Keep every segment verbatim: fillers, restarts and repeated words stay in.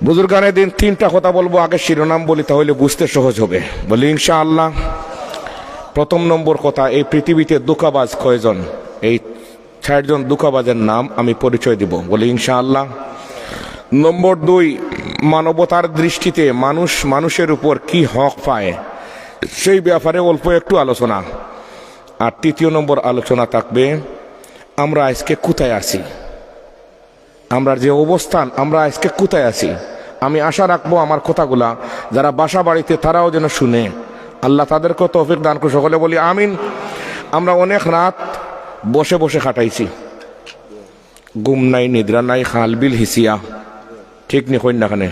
বুজুর্গানে দিন, তিনটা কথা বলবো, আগে শিরোনাম বলি, তাহলে বুঝতে সহজ হবে। বলি ইনশাআল্লাহ। প্রথম নম্বর কথা, এই পৃথিবীতে ধোঁকাবাজ কয়জন? এই চারজন ধোঁকাবাজের নাম আমি পরিচয় দিব, বলি ইনশাআল্লাহ। নম্বর দুই, মানবতার দৃষ্টিতে মানুষ মানুষের উপর কি হক পায়, সেই ব্যাপারে অল্প একটু আলোচনা। আর তৃতীয় নম্বর আলোচনা থাকবে, আমরা আজকে কোথায় আছি, আমরার যে অবস্থান, আমরা আজকে কোথায় আছি। আমি আশা রাখবো আমার কথাগুলা যারা বাসা বাড়িতে, তারাও যেন শুনে। আল্লাহ তাদেরকেও তৌফিক দান করুন। সকলে বলি আমিন। আমরা অনেক রাত বসে বসে কাটাইছি, ঘুম নাই, নিদ্রা নাই, খাল বিল হিসিয়া, ঠিক নি কইন না কেনে?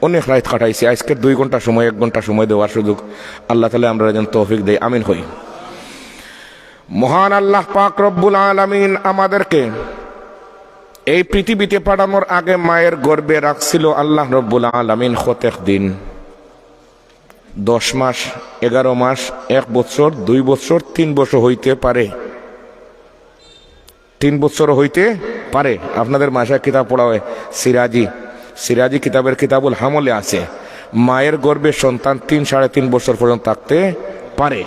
অনেক রাত কাটাইছি। আজকের দুই ঘন্টা সময়, এক ঘন্টা সময় দেওয়ার সুযোগ আল্লাহ তাআলা আমরারে যেন তৌফিক দেয়, আমিন কই। মহান আল্লাহ পাক রব্বুল আলামিন আমাদেরকে এই পৃথিবীতে পাঠানোর আগে মায়ের গর্ভে রাখছিল আল্লাহ রব্বুল আলামিন কতেক দিন, দশ মাস, এগারো মাস, এক বছর, দুই বছর, তিন বছর হইতে পারে, তিন বছর হইতে পারে। আপনাদের মাসায় কিতাব পড়া হয়, সিরাজি, সিরাজি কিতাবের কিতাবুল হামলে আছে, মায়ের গর্ভে সন্তান তিন, সাড়ে তিন বছর পর্যন্ত থাকতে পারে।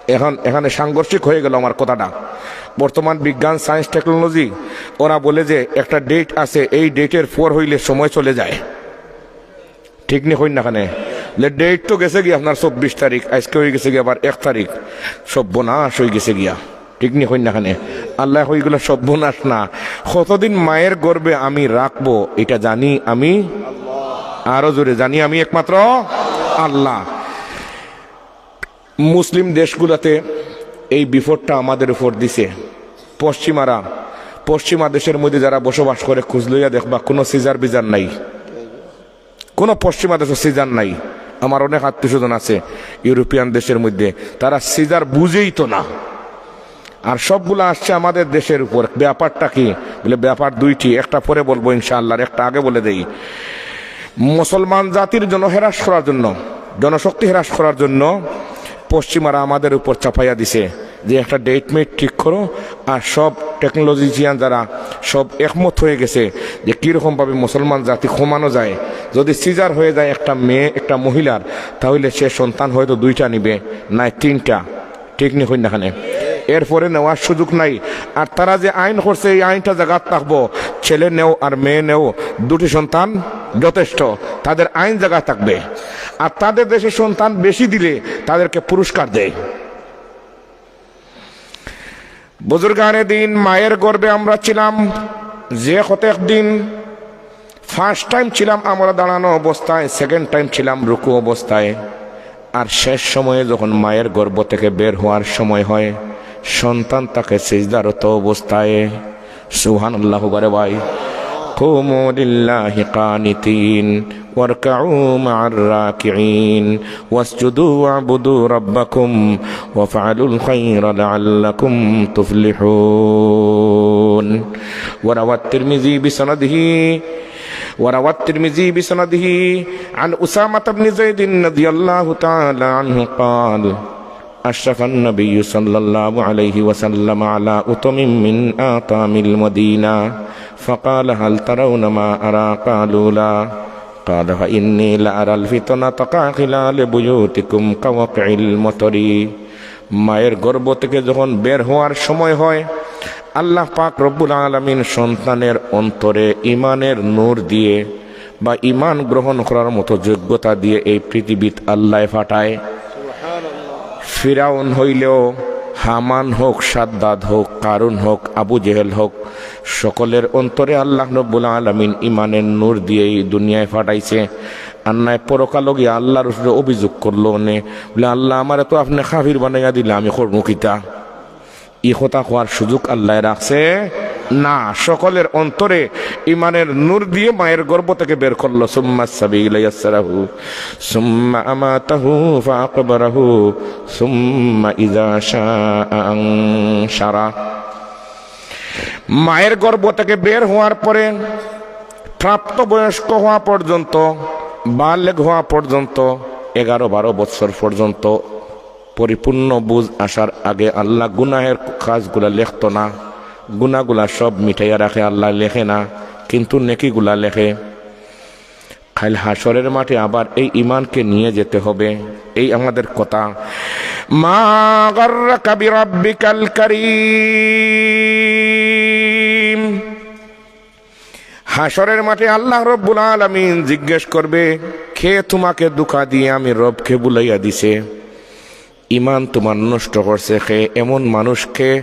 এখন এখানে সাংঘর্ষিক হয়ে গেল আমার কথাটা। বর্তমান বিজ্ঞান, সায়েন্স, টেকনোলজি, ওরা বলে যে একটা ডেট আছে, এই ডেটের পর হইলে সময় চলে যায়, ঠিক নি কইন না কেনে? যে ডেট তো গেছে গিয়া আপনার চব্বিশ তারিখ, আজকে হয়ে গেছে গিয়া আবার এক তারিখ, সর্বনাশ হয়ে গেছে গিয়া, ঠিক নি কইন না কেনে? আল্লাহ কই, এগুলো সর্বনাশ না। কতদিন মায়ের গর্ভে আমি রাখবো, এটা জানি আমি, আরো জোরে জানি আমি একমাত্র আল্লাহ। মুসলিম দেশগুলাতে এই বিপদটা আমাদের উপর দিছে। পশ্চিমারা, পশ্চিমা দেশের মধ্যে যারা বসবাস করে, খোঁজ লইয়া দেখবা, কোনো সিজার বিজার নাই, কোনো পশ্চিমা দেশে সিজার নাই। আমার অনেক আত্মীয় স্বজন আছে ইউরোপিয়ান দেশের মধ্যে, তারা সিজার বুঝেই তো না। আর সবগুলা আসছে আমাদের দেশের উপর। ব্যাপারটা কি? বলে, ব্যাপার দুইটি, একটা পরে বলবো ইনশাআল্লাহ, আর একটা আগে বলে দেই। মুসলমান জাতির জন্য হ্রাস করার জন্য, জনশক্তি হ্রাস করার জন্য পশ্চিমারা আমাদের উপর চাপাইয়া দিছে যে একটা ডেট মেট ঠিক করো, আর সব টেকনোলজিশিয়ান যারা, সব একমত হয়ে গেছে যে কীরকমভাবে মুসলমান জাতি কমানো যায়। যদি সিজার হয়ে যায় একটা মেয়ে, একটা মহিলার, তাহলে সে সন্তান হয়তো দুইটা নিবে, নয় তিনটা, ঠিক নি কইন না কেনে? এরপরে নেওয়ার সুযোগ নাই। আর তারা যে আইন করছে, এই আইনটা জাগাত থাকবো, ছেলে নেও আর মেয়ে নেও, দুটি সন্তান যথেষ্ট, তাদের আইন জাগাত থাকবে। আর তাদের দেশে সন্তান বেশি দিলে তাদেরকে পুরস্কার দেয়। বুজুর্গানে দিন, মায়ের গর্ভে আমরা ছিলাম যে কতেক দিন, ফার্স্ট টাইম ছিলাম আমরা দাঁড়ানো অবস্থায়, সেকেন্ড টাইম ছিলাম রুকু অবস্থায়, আর শেষ সময়ে যখন মায়ের গর্ভ থেকে বের হওয়ার সময় হয়, সন্তান তাকে সিজদারত অবস্থায়। সুবহানাল্লাহ, বারে ভাই। কুমু লিল্লাহি কানিতিন ওয়ারকাউ মা'আর রাকিঈন ওয়াসজুদু ওয়া'বুদু রাব্বাকুম ওয়াফআলুল খায়রা লাআল্লাকুম তুফলিহুন। ওয়া রাওয়াত তিরমিজি বিসনাদিহি وروى الترمذي بسنده عن أسامة بن زيد رضي الله تعالى عنه قال: أشرف النبي صلى الله عليه وسلم على أطم من أطعام المدينة، فقال: هل ترون ما أرى؟ قالوا: لا. قال: فإني لأرى الفتنة كخلال بيوتكم كوقع المطر. মায়ের গর্ভ থেকে যখন বের হওয়ার সময় হয়, আল্লাহ পাক রব্বুল আলামিন সন্তানের অন্তরে ইমানের নূর দিয়ে বা ইমান গ্রহণ করার মতো যোগ্যতা দিয়ে এই পৃথিবীত আল্লাহ পাঠায়। ফিরাউন হইলেও, হামান হোক, সাদ্দাদ হোক, কারুন হোক, আবু জেহেল হোক, সকলের অন্তরে আল্লাহ রব্বুল আলামিন ইমানের নূর দিয়ে এই দুনিয়ায় পাঠাইছে। আর নাই পরকালো গিয়া আল্লাহর উপরে অভিযোগ করলো নে, বলে, "আল্লাহ, আমারে তো আপনে কাফির বানাইয়া দিলা, আমি করমু কিতা?" ই কথা কওয়ার সুযোগ আল্লাহ রাখছে না। সকলের অন্তরে ইমানের নূর দিয়ে মায়ের গর্ভ থেকে বের করলো। সুম্মা সাবিলা ইয়াসসারাহু, সুম্মা আমাতাহু ফাআকবারাহু, সুম্মা ইযা শাআ আনশারা। মায়ের গর্ভ থেকে বের হওয়ার পরে প্রাপ্তবয়স্ক হওয়া পর্যন্ত, বালেগ হওয়া পর্যন্ত, এগারো বারো বছর পর্যন্ত পরিপূর্ণ বুঝ আসার আগে আল্লাহ গুনাহের কাজগুলা লেখতো না। গুনাগুলা সব মিটাইয়া রাখে, আল্লাহ লেখে না, কিন্তু নেকিগুলা লেখে। কাইল হাশরের মাঠে আবার এই ইমানকে নিয়ে যেতে হবে। এই আমাদের কথা। মা গাররাকা বিরাব্বিকাল কারীম। হাশরের মাঠে আল্লাহ রব্বুল আলামিন জিজ্ঞেস করবে, "কে তোমাকে ধোঁকা দিয়ে আমি রবকে ভুলাইয়া দিছে?" ইমান তোমার নষ্ট করছে কে? এমন মানুষ কে?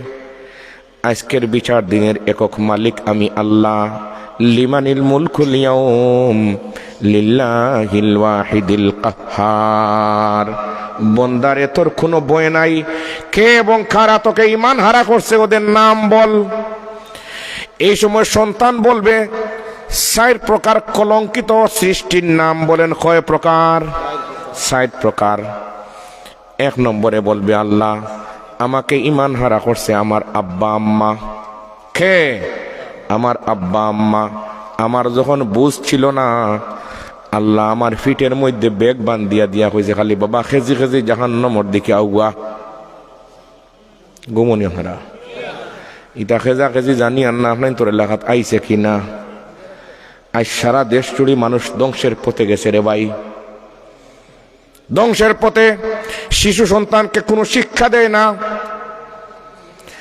আজকের বিচার দিনের একক মালিক আমি আল্লাহ। লিমানিল মুলকুল ইয়াউম, লিল্লাহিল ওয়াহিদিল কাহহার। বন্দারে, তোর কোনো ভয় নাই। কে এবং কারা তোকে ইমান হারা করছে, ওদের নাম বল। এই সময় সন্তান বলবে, চার প্রকার কলঙ্কিত সৃষ্টির নাম। বলেন, কয় প্রকার? চার প্রকার। এক নম্বরে বলবে, "আল্লাহ, আমাকে ইমান হারা করছে আমার আব্বা আম্মা।" কে? আমার আব্বা আম্মা। আমার যখন বুঝ ছিল না, আল্লাহ আমার ফিটের মধ্যে ব্যাগ বান্ধিয়া দিয়া কইছে, "খালি বাবা, খেজি খেজি জাহান্নামর দিকে আউয়া।" ঘুমোনি আপনারা? ইটা খেজা খেজি জানি আর না, আপনার তোর এলাকাত আইছে কি না? আজ সারা দেশ জুড়ি মানুষ ধ্বংসের পথে গেছে রে ভাই। ধ্বংসের পথে। শিশু সন্তানকে কোনো শিক্ষা দেয় না।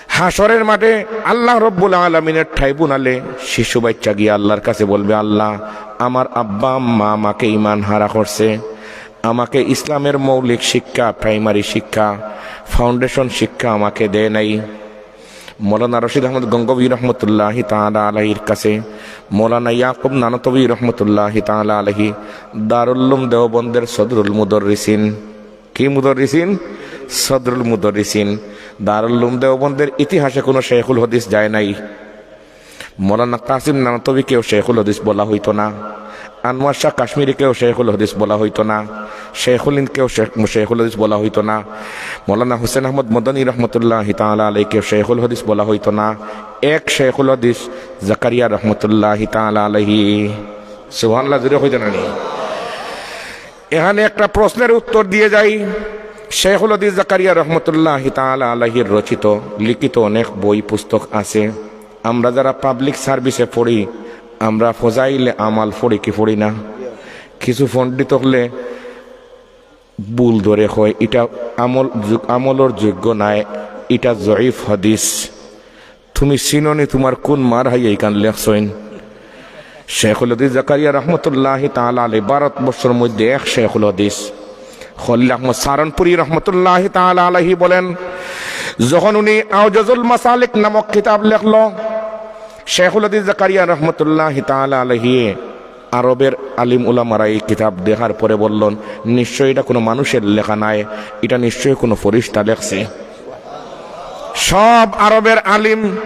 হাশরের মাঠে আল্লাহ রব্বুল আলামিনের ট্রাইব্যুনালে শিশু বাচ্চা গিয়ে আল্লাহর কাছে বলবে, "আল্লাহ, আমার আব্বা আম্মা আমাকে ইমান হারা করছে, আমাকে ইসলামের মৌলিক শিক্ষা, প্রাইমারি শিক্ষা, ফাউন্ডেশন শিক্ষা আমাকে দেয় নাই।" মৌলানা রশিদ আহমদ গঙ্গোহী রহমতুল্লাহি তাআলা আলাইহির কাছে মৌলানা ইয়াকুব নানতবী রহমতুল্লাহি তাআলা আলাইহি, দারুল উলুম দেওবন্দের সদরুল মুদর্রিসিন। কি মুদর্রিসিন? সদরুল মুদর্রিসিন। দারুল উলুম দেওবন্দের ইতিহাসে কোনো শেখুল হাদিস যায় নাই। মৌলানা কাসিম নানতবীকেও শেখুল হাদিস বলা হইতো না, আনোয়ার শাহ কাশ্মীরিকেও শেখুল হাদিস বলা হইতো না, শেখুল হিন্দকেও শেখ-, শেখুল হাদিস বলা হইতো না, মৌলানা হুসেন আহমদ মদনী রহমতুল্লাহি তাআলা আলাইহিকেও শেখুল হাদিস বলা হইতো না। এক শেখুল হাদিস জাকারিয়া রহমতুল্লাহি তাআলা আলাইহি। সুবহানাল্লাহ, জোরে কইতা নানি? এখানে একটা প্রশ্নের উত্তর দিয়ে যাই। শেখুল হাদিস জাকারিয়া রহমতুল্লাহি তাআলা আলাইহির রচিত, লিখিত অনেক বই পুস্তক আছে। আমরা যারা পাবলিক সার্ভিসে পড়ি, আমরা ফজাইলে আমাল পড়ি কি পড়ি না? কিছু পণ্ডিত হকলে ভুল ধরে কয়, "ইটা আমল যোগ-, আমলর যোগ্য নায়, ইটা জয়ীফ হাদিস।" তুমি চিনো নি, তোমার কোন মার হাইয়া ইখান লেখছইন? শেখুল হাদিস জাকারিয়া রহমতুল্লাহি তাআলা আলাইহি ভারতবর্ষর মধ্যে এক শেখুল হাদিস। খলিল আহমদ সারনপুরি রহমতুল্লাহি তাআলা আলাইহি বলেন, যখন উনি আওজাজুল মাসালিক নামক কিতাব লেখলো, শেখুল হাদিস জাকারিয়া রহমতুল্লাহি তাআলা আলাইহি আরবের আলিম উলামারা এই কিতাব দেখার পরে বললেন, "নিশ্চয়ই এটা কোনো মানুষের লেখা নায়, এটা নিশ্চয়ই কোনো ফরিস্তা লেখছে।" সব আরবের আলিম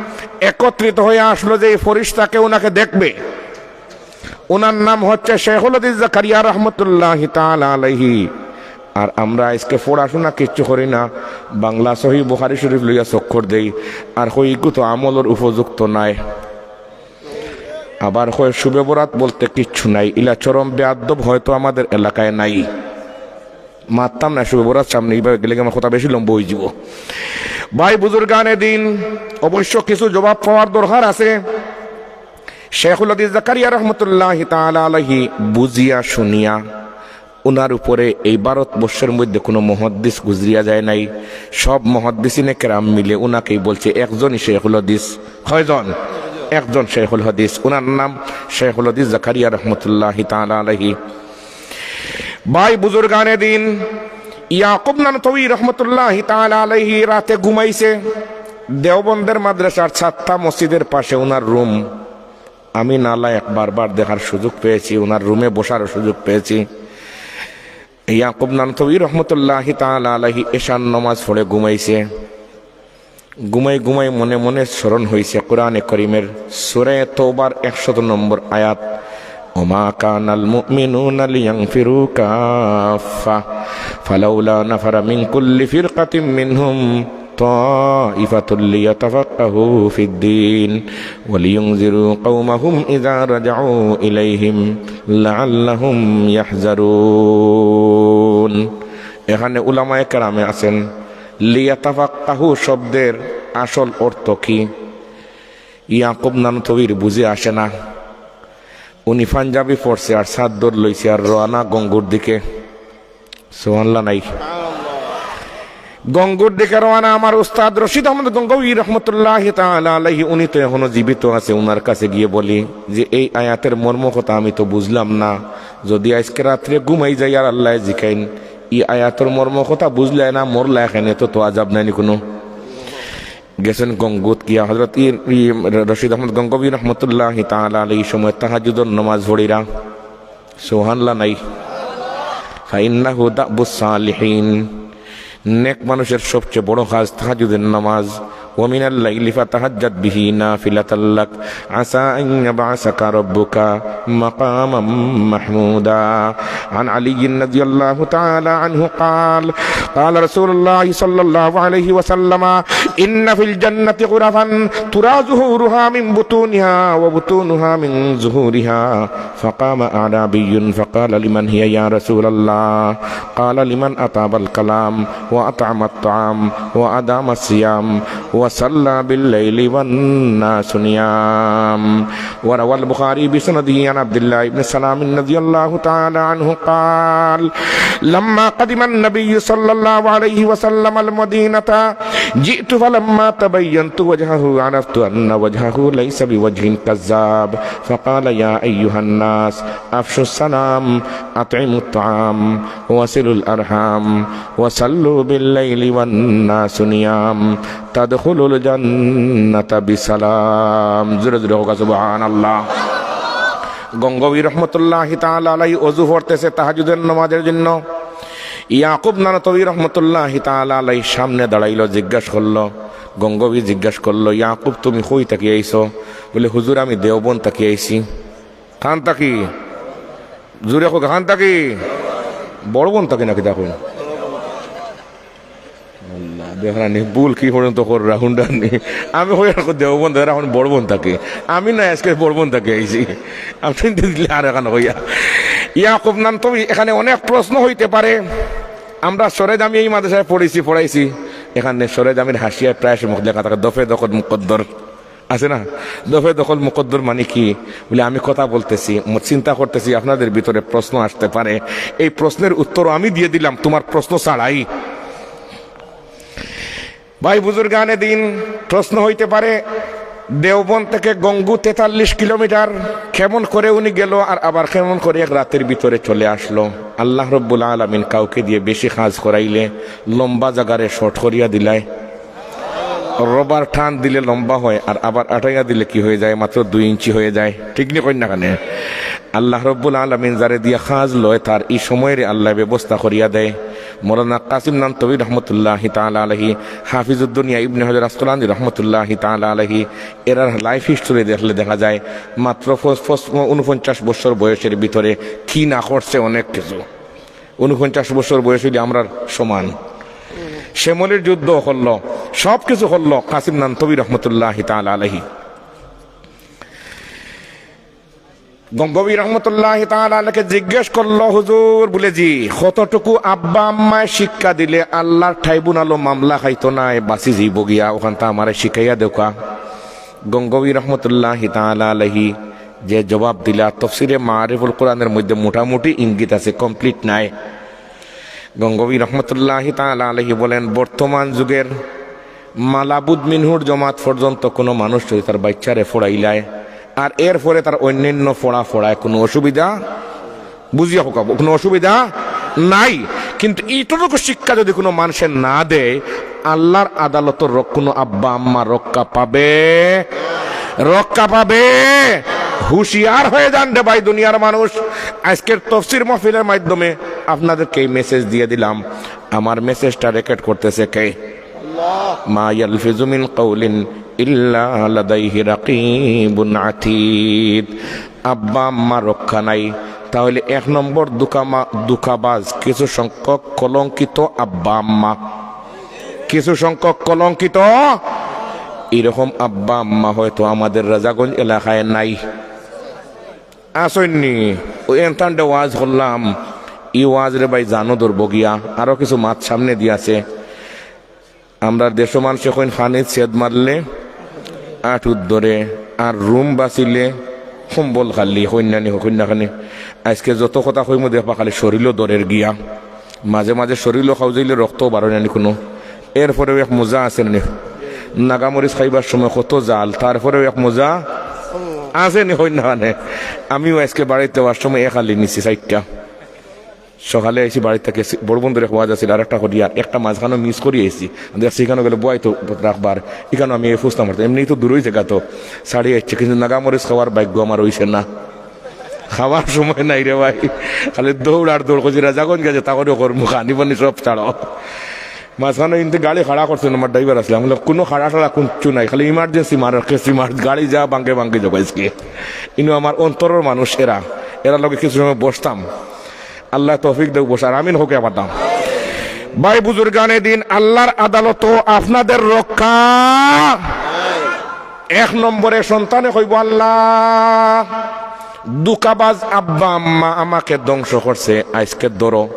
একত্রিত হয়ে আসলো যে এই ফরিস্তাকে ওনাকে দেখবে। ওনার নাম হচ্ছে শেখুল হাদিস জাকারিয়া রহমতুল্লাহি তাআলা আলাইহি। আর আমরা আজকে পড়াশোনা কিচ্ছু করি না, বাংলা সহি বুখারী শরীফ লইয়া চক্কর দেই, আর কই ইগু তো আমলর উপযুক্ত নায়। আবার কয়, "শুভে বরাত বলতে কিচ্ছু নাই।" ইলা চরম বেয়াদ্দব হয়তো আমাদের এলাকায় নাই। মারতাম না শুভে বরাত সামনে, এইভাবে গেলে আমার কথা বেশি লম্বা হয়ে যাব। ভাই বুজুর্গানে দিন, অবশ্য কিছু জবাব পাওয়ার দরকার আছে। শেখুল হাদিস জাকারিয়া রহমতুল্লাহি তাআলা আলাইহি বুঝিয়া শুনিয়া ওনার উপরে এই ভারতবর্ষের মধ্যে কোনো মুহাদ্দিস গুজরিয়া যায় নাই। সব মুহাদ্দিসিনে কেরাম মিলে ওনাকেই বলছে একজনই শেখুল হাদিস। কয়জন? একজন শেখুল হাদিস। ওনার নাম শেখুল হাদিস জাকারিয়া রহমতুল্লাহি তাআলা আলাইহি। ভাই বুজুর্গানে দিন, ইয়াকুব নানতবী রহমতুল্লাহি তাআলা আলাইহি রাতে ঘুমাইছে। দেওবন্দের মাদ্রাসার ছাত্তা মসজিদের পাশে ওনার রুম। আমি নালায়েক, বারবার দেখার সুযোগ পেয়েছি, ওনার রুমে বসারও সুযোগ পেয়েছি। ইয়াকুব নানতবী রহমতুল্লাহি তাআলা আলাইহি এশার নমাজ পড়ে ঘুমাইছে। ঘুমাই ঘুমাই মনে মনে স্মরণ হইছে কোরআনে করিমের সূরা তওবার একশত নম্বর আয়াত, "ওমা কানাল মুমিনুনা লিয়ানফিরু কাফফা, ফালাউলা নাফারা মিন কুল্লি ফিরকাতিম মিনহুম তাইফাতুল লিয়াতাফাক্কাহু ফিদ্দীন ওয়া লিয়ুনযিরু কওমাহুম ইযা রাজাউ ইলাইহিম লাআল্লাহুম ইয়াহযারুন।" এখানে উলামায়ে কেরামে আছেন, লিয়াতাফাক্কাহু শব্দের আসল অর্থ কি? ইয়াকুব নানতবীর বুঝে আসে না। উনি পাঞ্জাবি পরছে আর চাদ্দর লইছে আর রওয়ানা গঙ্গুর দিকে। সুবহানাল্লাহ নাই? গঙ্গুর দিকে রওয়ানা। আমার উস্তাদ রশিদ আহমদ গঙ্গোহী রহমতুল্লাহি তাআলা আলাইহি, উনি তো এখনো জীবিত আছে, উনার কাছে গিয়া বলি যে, "এই আয়াতের মর্ম কথা আমি তো বুঝলাম না, যদি আইজকে রাত্রে ঘুমাই যাই আর আল্লায় জিকাইন, ই আয়াতর মর্ম কথা বুঝলায় না, মরলায় কেনে, তো, তো আজাব নায়নি কুনু।" গেছেন গঙ্গুত গিয়া হযরত ই-, ই-, রশিদ আহমদ গঙ্গোহী রহমতুল্লাহি তাআলা আলাইহি ই সময় তাহাজ্জুদর নামাজ পড়িরা। সুবহানাল্লাহ নাই? ফাইন্নাহু দাবুস সালিহিন, নেক মানুষের সবচেয়ে বড় কাজ তাহাজ্জুদের নামাজ। ওয়া মিনাল লাইলি ফাতাহাজ্জাদ বিহি নাফিলাতাল লাক, আসা আন ইয়াবআসাকা রাব্বুকা মাকামাম মাহমুদা। عن علي رضي الله تعالى عنه قال، قال رسول الله صلى الله عليه وسلم، إن في الجنة غرفا ترى ظهورها من بطونها وبطونها من ظهورها، فقام أعرابي فقال، لمن هي يا رسول الله؟ قال، لمن أطاب الكلام وأطعم الطعام وأدام الصيام وصلى بالليل والناس نيام. وروى البخاري بسنده عن عبد الله بن سلام رضي الله تعالى عنه قال، لما قدم النبي صلى الله عليه وسلم المدينة، جئت فلما تبينت وجهه عرفت أن وجهه ليس بوجه كذاب، فقال، يا أيها الناس، أفشوا السلام، أطعموا الطعام، وصلوا الأرحام، وصلوا بالليل والناس نيام، تدخلوا الجنة بسلام। জোরে জোরে কউক্কা সুবহানাল্লাহ। গঙ্গোহী রহমতুল্লাহি তাআলা আলাইহি অজু পড়তেছে তাহাজ্জুদের নামাজের জন্য। ইয়াকুব নানতবী রহমতুল্লাহি তাআলা আলাইহি সামনে দাঁড়াইলো, জিজ্ঞাস করলো, গঙ্গোহী জিজ্ঞাস করলো, "ইয়াকুব, তুমি কই থাকি আইছো?" বলে, "হুজুর, আমি দেওবন্দ থাকি আইছি।" "কান থাকি?" জোরে কউক্কা, "কান থাকি?" বড়বন্দ থাকি নাকি দেখো? আল্লাহ, দেখরা নি, ভুল কি পর্যন্ত কররা, হুনরা নি? আমি কই আর দেওবন্দ, এরা এখন বড়বন্দ থাকি। আমি না আইজকে বড়বন্দ থাকি আইছি। আপনি দিলে আর এখানে কইয়া। ইয়াকুব নানতবী, এখানে অনেক প্রশ্ন হইতে পারে। আমরা সরেজমিন এই মাদ্রাসায় পড়েছি, পড়াইছি। এখানে সরেজমিন হাশিয়ায় প্রায় সময় লেখা থাকে, দফে দখল মুকদ্দর। আছে না? দফে দখল মুকদ্দর মানে কি? বলে, আমি কথা বলতেছি, ম-, চিন্তা করতেছি, আপনাদের ভিতরে প্রশ্ন আসতে পারে, এই প্রশ্নের উত্তর আমি দিয়ে দিলাম তোমার প্রশ্ন ছাড়াই। ভাই বুজুর্গানে দিন, প্রশ্ন হইতে পারে, দেওবন্দ থেকে গঙ্গু তেতাল্লিশ কিলোমিটার, কেমন করে উনি গেল আর আবার কেমন করে এক রাতের ভিতরে চলে আসলো? আল্লাহ রব্বুল আলামিন কাউকে দিয়ে বেশি কাজ করাইলে লম্বা জাগারে শর্ট করিয়া দিলায়। রবার টান দিলে লম্বা হয়, আর আবার আটাইয়া দিলে কি হয়ে যায়? মাত্র দুই ইঞ্চি হয়ে যায়। ঠিক নি কইন না কেনে? আল্লাহ রব্বুল আলামিন যারে দিয়া কাজ লয়, তার ই সময়রে আল্লায় ব্যবস্থা করিয়া দেয়। মৌলানা কাসিম নানতবী রহমতুল্লাহি তাআলা আলাইহি, হাফিজুদ্দুনিয়া ইবনে হাজার আসকালানী রহমতুল্লাহি তাআলা আলাইহি, এরার লাইফ হিস্টরি দেখলে দেখা যায় মাত্র ফস-, ফস-, ঊনপঞ্চাশ বছর বয়সের ভিতরে কি না করছে অনেক কিছু। ঊনপঞ্চাশ বছর বয়স হইলে আমরার সমান। শ্যামলির যুদ্ধ করলো, সব কিছু করলো কাসিম নানতবী রহমতুল্লাহি তাআলা আলাইহি। গঙ্গোহী রহমতুল্লাহি তাআলা আলাইহিকে জিজ্ঞেস করলো, "হুজুর," বলে, "জি, কতটুকু আব্বা আম্মায় শিক্ষা দিলে আল্লাহর ট্রাইব্যুনালো মামলা খাইতো নায়, বাঁচি যাইবো গিয়া, ওখানটা আমারে শিখাইয়া দেউক্কা।" গঙ্গোহী রহমতুল্লাহি তাআলা আলাইহি যে জবাব দিলা, তফসিরে মারিফুল কোরআনের মধ্যে মোটামুটি ইঙ্গিত আছে, কমপ্লিট নাই। গঙ্গোহী রহমতুল্লাহি তাআলা আলাইহি বলেন, বর্তমান যুগের মালাবুদ মিনহুর জমাত পর্যন্ত কোনো মানুষ যদি তার বাচ্চারে পড়াইলায়, আর এরপরে তার অন্যান্য পড়া পড়ায় কোনো অসুবিধা, বুঝিয়া কউক্কা, কোনো অসুবিধা নাই। কিন্তু এইটুকু শিক্ষা যদি কোনো মানুষে না দেয়, আল্লাহর আদালতর রক-, কোনো আব্বা আম্মা রক্ষা পাবে? রক্ষা পাবে? হুঁশিয়ার হয়ে যান রে ভাই দুনিয়ার মানুষ। আজকের তফসির মাহফিলের মাধ্যমে আপনাদেরকে এই মেসেজ দিয়ে দিলাম। আমার মেসেজটা রেকর্ড করতেছে কে? মা ইয়ালফিজু মিন কাউলিন ইল্লা লাদাইহি রাকিবুন আতীদ। আব্বা আম্মা রক্ষা নাই, তাহলে এক নম্বর দুকামা-, দুকাবাজ, কিছু সংখ্যক কলঙ্কিত আব্বা আম্মা, কিছু সংখ্যক কলঙ্কিত। এরকম আব্বা আম্মা হয়তো আমাদের রাজাগঞ্জ এলাকায় নাই, আছইন নি? ওই এনতানডে ওয়াজ করলাম, ই ওয়াজ রে ভাই জানো ধরবো গিয়া, আরো কিছু মাত সামনে দিয়া আছে। আমরার দেশো মানষে কইন, "পানিত ছেদ মারলে আটুত ধরে, আর রুম বাচিলে কম্বল খালি, কইন্যানি, কইন্যাখানি। আইজকে যত কথা কইমু দেখবা খালি শরীলও দরের গিয়া। মাঝে মাঝে শরীলও খাউজাইলে রক্তও বারইনানি কুনু। এরপরেও এক মজা আছে নি। নাগামরিচ খাইবার সময় কত জাল, তারপরেও এক মজা আছে নি, কইন্যাখানে। আমিও আইজকে বাড়িত যাওয়ার সময় এক আলি নিছি, চাইরটা। সকালে আইছি বাড়ি থাকি, বড় বন্ধুর এক ওয়াজ আছিল, আর একটা করিয়া, একটা মাঝখানো মিস করি আইছি। দেখছি ইখানো গেলে বয় তো রাখবার, ইখানো আমি এই ফুসতাম পারতাম। এমনি তো দূরই জাগা তো, ছাড়ি আইছে, কিন্তু নাগামরিচ খাওয়ার ভাগ্য আমার অইছে না। খাওয়ার সময় নাই রে ভাই, খালি দৌড় আর দৌড় করছি। রাজাগঞ্জ গেছে, তা করে কর্ম খানি পানি সব ছাড়ো। মাঝখানো কিন্তু গাড়ি খাড়া করছে, আমার ড্রাইভার আসলে, আমি বললাম, "কুনু খাড়া টাড়া কুচ্ছু নাই, খালি ইমার্জেন্সি মারার কেস, ইমার-, গাড়ি যা বাঙ্গে বাঙ্গে যাবো আইজকে।" ইনো আমার অন্তরর মানুষ এরা, এরা লগে কিছু সময় বসতাম। আল্লায় তৌফিক দেউক, বসার আমিন কউক্কা পারতাম। ভাই বুজুর্গানে দিন, আল্লার আদালতো আপনাদের রক্ষা। এক নম্বরে সন্তানে কইবো, "আল্লাহ, ধুকাবাজ আব্বা আম্মা আমাকে ধ্বংস করছে, আইজকে ধরো।"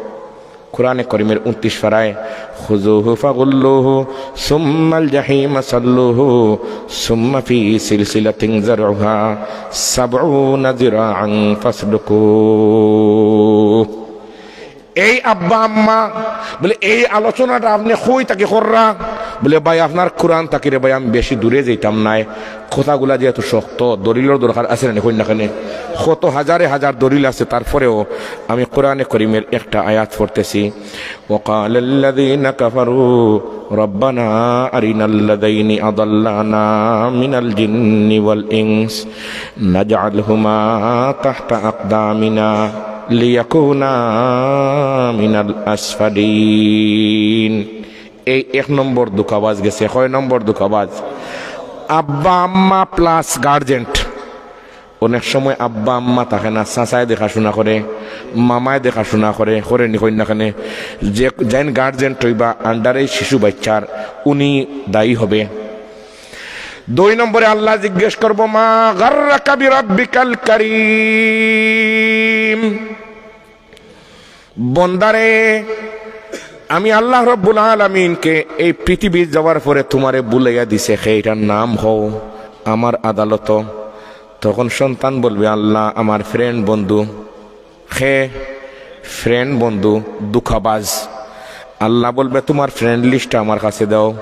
কোরআনে করিমের ঊনত্রিশ পারায়, "খুযুহু ফাগুল্লুহু সুম্মাল জাহিমা সাল্লুহু সুম্মা ফি সিলসিলাতিন যারউহা সাবউনা যিরাআন ফাসলুকু।" এই আব্বা আম্মা বলে, "এই আলোচনাটা আপনে কই থাকি কররা?" বলে, "ভাই, আপনার কোরআন থাকি রে ভাই, আমি বেশি দূরে যাইতাম নায়।" কথাগুলা যেহেতু শক্ত, দলিলর দরকার আছে না নি, কইন্যাখানে? কত হাজারে হাজার দলিল আছে, তারপরেও আমি কোরআনে করিমের একটা আয়াত পড়তেছি। وقال الذين كفروا ربنا أرنا الذين أضلانا من الجن والإنس نجعلهما تحت أقدامنا ليكونا من الأسفلين। এই এক নম্বর ধুকাবাজ গেছে। কয় নম্বর ধুকাবাজ? আব্বা আম্মা প্লাস গার্জেন্ট। অনেক সময় আব্বা আম্মা থাকে না, চাচায় দেখাশুনা করে, মামায় দেখাশুনা করে, করে নি, কইন্যাখানে? যে যেইন গার্জেন্ট অইবা আন্ডারে শিশু বাইচ্চার, উনি দায়ী হবে। দুই নম্বরে আল্লায় জিজ্ঞেস করবো, "মা গাররাকা বিরাব্বিকাল কারীম?" বন্দারে, আমি আল্লাহ রব্বুল আলামিনকে এই পৃথিবীত যাওয়ার পরে তুমারে ভুলাইয়া দিছে, কে ইটার নাম কও আমার আদালতো। তখন সন্তান বলবে, "আল্লাহ, আমার ফ্রেন্ড বন্ধু।" কে? ফ্রেন্ড বন্ধু, ধুকাবাজ। আল্লাহ বলবে, "তুমার ফ্রেন্ড লিস্টটা আমার কাছে দাও।"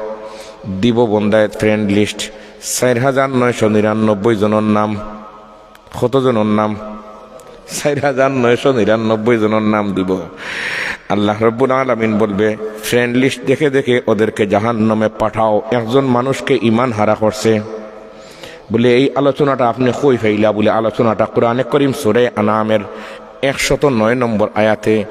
দিবো বন্দায় ফ্রেন্ড লিস্ট, চাইর হাজার নয়শো নিরানব্বই জনর নাম। কত জনর নাম? চাইর হাজার নয়শো নিরানব্বই জনর নাম দিবো। আল্লাহ রব্বুল আলামিন বলবে, "ফ্রেন্ড লিস্ট দেখে দেখে ওদেরকে জাহান্নামে পাঠাও।" একজন মানুষকে ইমান হারা করছে। বলে, "এই আলোচনাটা আপনে কই পাইলা?" বলে, আলোচনাটা কোরআনে করিম সূরা আনআমের একশত নয় নম্বর আয়াতে,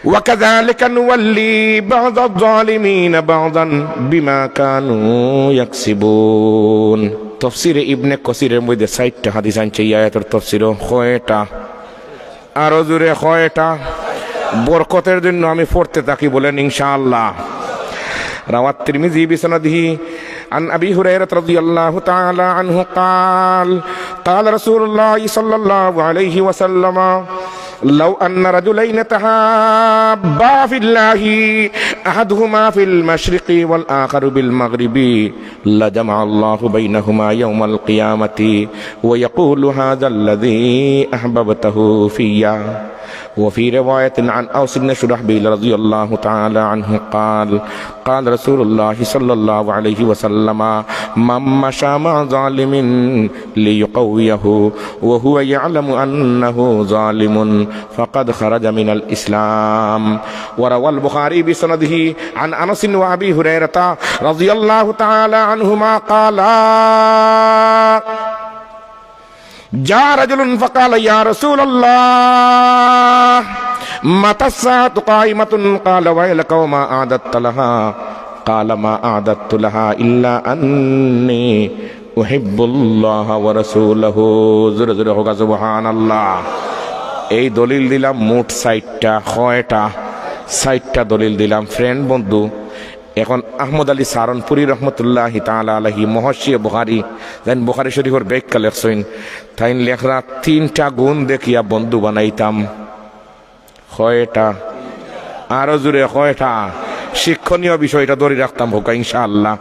"ওয়া কাযালিকা নুওয়াল্লি বা'দাজ জালিমিনা বা'দান বিমা কানু ইয়াকসিবুন।" তফসিরে ইবনে কাসিরের মধ্যে চাইরটা হাদিস আনছে এই আয়াতর তফসিরো। কয়টা? আরো জোরে কয়টা? বরকতের জন্য আমি পড়তে থাকি, বলেন ইনশাআল্লাহ। روى الترمذي بسنده عن أبي هريرة رضي الله تعالى عنه قال: قال رسول الله صلى الله عليه وسلم: لو أن رجلين تحابا في الله، أحدهما في المشرق والآخر بالمغرب، لجمع الله بينهما يوم القيامة ويقول: هذا الذي أحببته في. وفي رواية عن أوس بن شرحبيل رضي الله تعالى عنه قال: قال رسول الله صلى الله عليه وسلم: من مشى مع ظالم ليقويه وهو يعلم أنه ظالم فقد خرج من الإسلام. وروى البخاري بسنده عن أنس وأبي هريرة رضي الله تعالى عنهما قال: جاء رجل فقال: يا رسول الله، متى الساعة قائمة؟ قال: ويلك وما أعددت لها؟ قال: ما أعددت لها إلا أني أحب الله ورسوله. জোরে জোরে কউক্কা সুবহানাল্লাহ। এই দলিল দিলাম মোট চাইরটা। কয়টা? চাইরটা দলিল দিলাম। ফ্রেন্ড বন্ধু, এখন আহমদ আলী সাহারানপুরী রহমতুল্লাহি তাআলা আলাইহি, মুহাশশিয়ে বুখারী, যেইন বুখারী শরীফর ব্যাখ্যা লেখছইন, তাইন লেখরা, তিনটা গুণ দেখিয়া বন্ধু বানাইতাম। কয়টা? আরো জোরে কয়টা? শিক্ষণীয় বিষয়টা ধরি রাখতাম কউক্কা ইনশাআল্লাহ।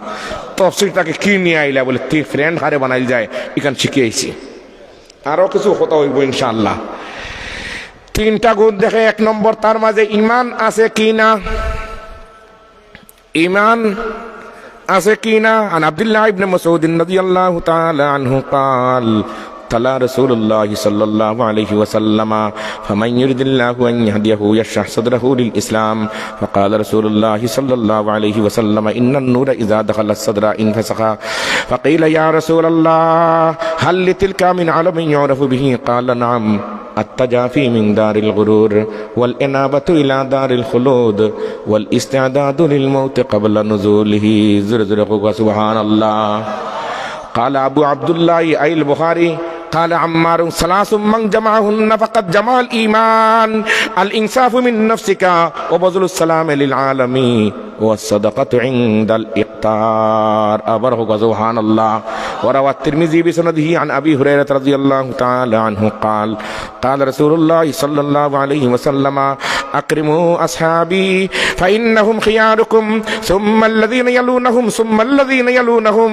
তফসির থাকি কি নিয়া আইলা? বলে, তি ফ্রেন্ড হারে বানাইল যায়, ইখান শিখিয়া আইছি। আরো কিছু কথা অইবো ইনশাআল্লাহ। তিনটা গুণ দেখে, এক নম্বর, তার মাঝে ইমান আছে কি না? ইমান আছে কি না? عن عبد الله بن مسعود رضي الله تعالى عنه قال: تلا رسول الله صلى الله عليه وسلم: فمن يرد الله أن يهديه يشرح صدره للإسلام. فقال رسول الله صلى الله عليه وسلم: إن النور إذا دخل الصدر انفسخ. فقيل: يا رسول الله، هل لتلك من علم يعرف به؟ قال: نعم، التجافي من دار الغرور، والإنابة إلى دار الخلود، والاستعداد للموت قبل نزوله. জোরে জোরে কউক্কা, সুবহানাল্লাহ। قال أبو عبد الله، أي البخاري، قال عمار: ثلاث من جمعهن فقد جمع الإيمان: الإنصاف من نفسك، وبذل السلام للعالم، والصدقة عند الإفطار. আবার কউক্কা, সুবহানাল্লাহ। وروى الترمذي بسنده عن أبي هريرة رضي الله تعالى عنه قال: قال رسول الله صلى الله عليه وسلم: أكرموا أصحابي فإنهم خياركم، ثم الذين يلونهم، ثم الذين يلونهم،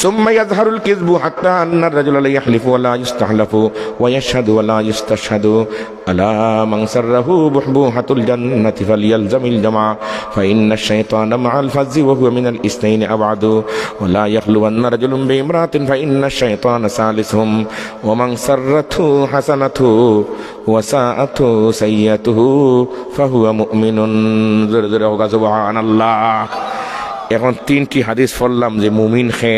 ثم يظهر الكذب حتى أن الرجل ليحلف ولا يستحلف، ويشهد ولا يستشهد، ألا من سره بحبوحة الجنة فليلزم الجماعة، فإن الشيطان مع الفذ وهو من الاثنين أبعد، ولا يخلون رجل بامرأة فإن الشيطان ثالثهم، ومن سرته حسنته وساءته سيئته فهو مؤمن. জোরে জোরে কউক্কা, সুবহানাল্লাহ। এখন তিনটি হাদিস পড়লাম যে মুমিন কে,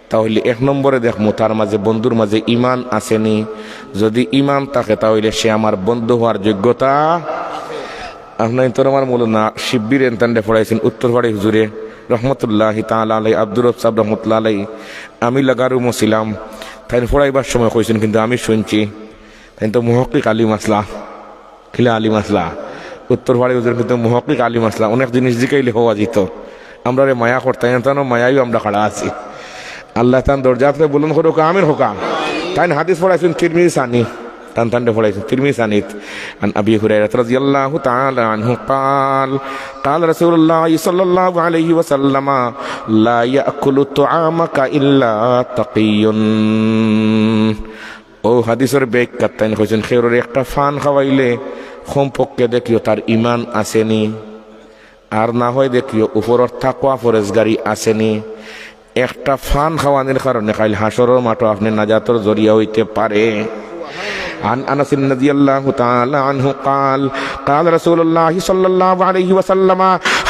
তা অইলে এক নম্বরে দেখমু তার মাঝে, বন্ধুর মাঝে ইমান আছে নি। যদি ইমান থাকে, তা অইলে সে আমার বন্ধু অওয়ার যোগ্যতা। আপনাইনতর আমার মৌলানা শিব্বির এনতানরে পড়াইছইন উত্তরপাড়ি হুজুরে রহমতুল্লাহি তাআলা আলাই, আব্দুর রব সাব রহমতুল্লাহ আলাই। আমি লাগারুমো ছিলাম, তাইন পড়াইবার সময় কইছইন, কিন্তু আমি শুনছি, তাইন তো মুহাক্কিক আলিম আছলা। কিলা আলিম আছলা? উত্তরপাড়ি হুজুর কিন্তু মুহাক্কিক আলিম আছলা। অনেক জিনিস জিকাইলে কওয়া যাইতো। আমরারে মায়া করতা, এনতানো মায়ায়ও আমরা খাড়া আছি। আল্লায় তান দরজাতরে বুলন্দ করউক্কা, আমিন কউক্কা। তাইন হাদিস পড়াইছইন তিরমিজি সানি, তান তানরে পড়াইছইন তিরমিজি সানিত। عن أبي هريرة رضي الله تعالى عنه قال: قال رسول الله صلى الله عليه وسلم: لا يأكل طعامك إلا تقي. অউ হাদিসর ব্যাখ্যাত তাইন কইছইন, কেউরে একটা পান খাওয়াইলে কমপক্ষে দেখিও তার ইমান আছে নি, আর না হয় দেখিও উপরর তাকওয়া পরেজগারি আছে নি। একটা পান খাওয়ানির কারণে কাইল হাশরর মাঠো আপনে নাজাতর জরিয়া অইতে পারে। عن أنس رضي الله تعالى عنه قال: قال رسول الله صلى الله عليه وسلم: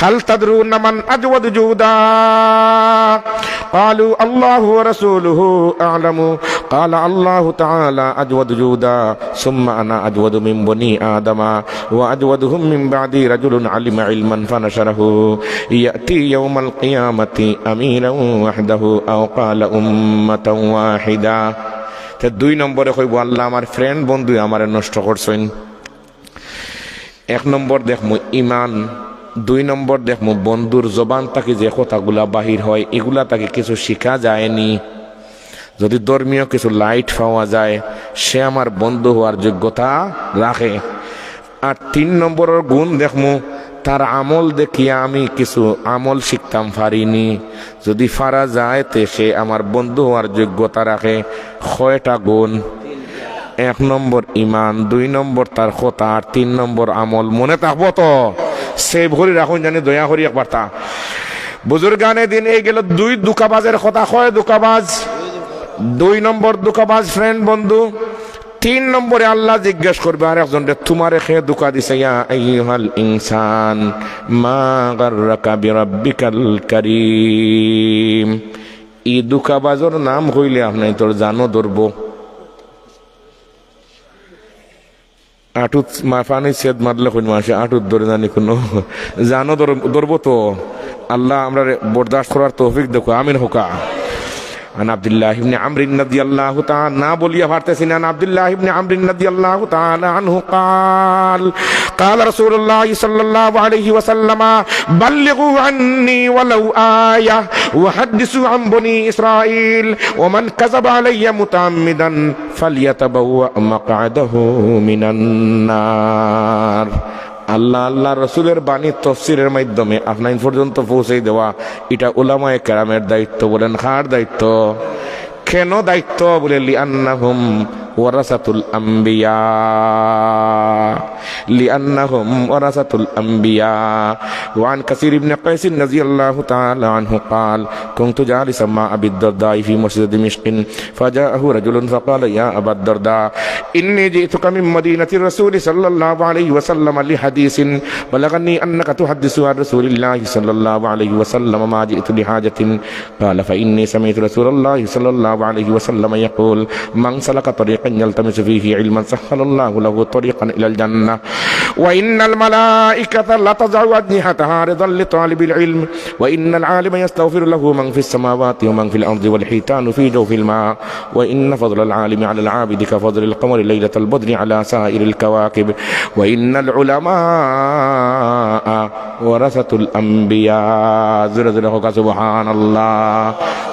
هل تدرون من أجود جودا؟ قالوا: الله ورسوله أعلم. قال: الله تعالى أجود جودا، ثم أنا أجود من بني آدم، وأجودهم من بعدي رجل علم علما فنشره، يأتي يوم القيامة أميرا وحده، أو قال أمة واحدة. তে দুই নম্বরে কইবো, আল্লাহ, আমার ফ্রেন্ড বন্ধু আমারে নষ্ট করছইন। এক নম্বর দেখমু ইমান, দুই নম্বর দেখমু বন্ধুর জবান থাকি যে কথাগুলা বাহির হয়, ইগুলা থাকি কিছু শিখা যায় নি। যদি ধর্মীয় কিছু লাইট পাওয়া যায়, সে আমার বন্ধু অওয়ার যোগ্যতা রাখে। আর তিন নম্বরর গুণ দেখমু, তার আমল দেখিয়া আমি কিছু আমল শিখতাম পারি নি। যদি পারা যায়, তে সে আমার বন্ধু অওয়ার যোগ্যতা রাখে। কয়টা গুণ? এক নম্বর ইমান, দুই নম্বর তার কথা, আর তিন নম্বর আমল। মনে থাকবো তো? সেভ করি রাখুন জানি, দয়া করি একবার তা। বুজুর্গানে দিন, এই গেল দুই ধুকাবাজর কথা। কয় ধুকাবাজ? দুই নম্বর ধুকাবাজ ফ্রেন্ড বন্ধু। তিন নম্বরে আল্লাহ জিজ্ঞেস করবে আর একজনরে, তুমারে কে ধুকা দিছে? يا أيها الإنسان ما غرك بربك الكريم। ই ধুকাবাজর নাম কইলে আপনাইনতর জানো ধরবো। আটুত মা-, পানি সেদ মারলে কইন মানষে আটুত ধরে জানি কুনু জানো ধর-, ধরবো তো। আল্লাহ আমরারে বরদাস্ত করার তৌফিক দেউক্কা, আমিন কউক্কা। عن عبد الله بن عمرو رضي الله تعالى, না বলিয়া পারতেছি না। عن عبد الله بن عمرو رضي الله تعالى عنه قال: قال رسول الله صلى الله عليه وسلم: بلغوا عني ولو آية، وحدثوا عن بني إسرائيل، ومن كذب علي متعمدا فليتبوأ مقعده من النار। আল্লাহ, আল্লাহর রসুলের বাণী তফসিরের মাধ্যমে আপনাইন পর্যন্ত পৌঁছাই দেওয়া, ইটা উলামায়ে কেরামের দায়িত্ব। বলেন, কার দায়িত্ব? কেন দায়িত্ব? বলে, "লিআন্নাহুম ওয়ারাসাতুল আম্বিয়া, লিআন্নাহুম ওয়ারাসাতুল আম্বিয়া।" وعن كثير بن قيس رضي الله تعالى عنه قال: كنت جالسا مع أبي الدرداء في مسجد دمشق، فجاءه رجل فقال: يا أبا الدرداء، إني جئتك من مدينة الرسول صلى الله عليه وسلم لحديث بلغني أنك تحدث عن رسول الله صلى الله عليه وسلم ما جئت لحاجة. قال: فإني سمعت رسول الله صلى الله عليه وسلم يقول: من سلك طريقا يلتمس فيه علما سهل الله له طريقا إلى الجنة، وإن الملائكة لتضع أجنحتها رضا لطالب العلم، وإن العالم يستغفر له من في السماوات ومن في الأرض والحيتان في جوف الماء، وإن فضل العالم على العابد كفضل القمر ليلة البدر على سائر الكواكب، وإن العلماء ورثة الأنبياء. জোরে জোরে কউক্কা, سبحان الله.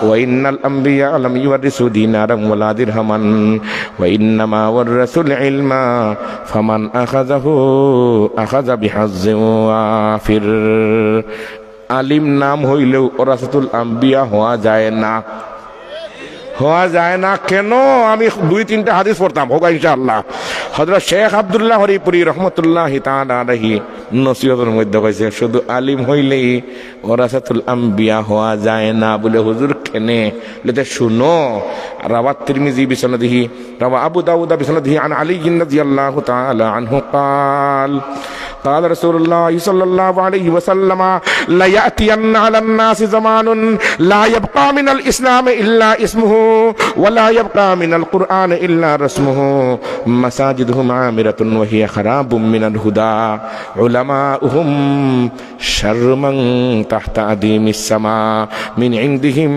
وإن الأنبياء لم يورثوا دينارا ولا درهما، وإنما ورثوا العلم، فمن أخذه أخذ بحظ وافر. আলিম নাম অইলেও ওরাসাতুল আম্বিয়া হওয়া যায় না, হওয়া যায় না। কেন? আমি দুই তিনটা হাদিস পড়তাম, কউক্কা ইনশাআল্লাহ। হযরত শেখ আব্দুল্লাহ হরিপুরী রহমতুল্লাহি তাআলা আলাইহি নসিহতর মধ্যে কইছে, শুধু আলিম অইলেই ওরাসাতুল আম্বিয়া হওয়া যায় না। বলে, হুজুর, কেনে? বলে, তে শুনো, رواه الترمذي بسنده، رواه أبو داود بسنده عن علي رضي الله تعالى عنه قال: قال رسول الله صلى الله عليه وسلم: ليأتين على الناس زمان لا يبقى من الإسلام إلا اسمه، ولا يبقى من القرآن إلا رسمه، مساجدهم عامرة وهي خراب من الهدى، علماؤهم شر من تحت أديم السماء، من عندهم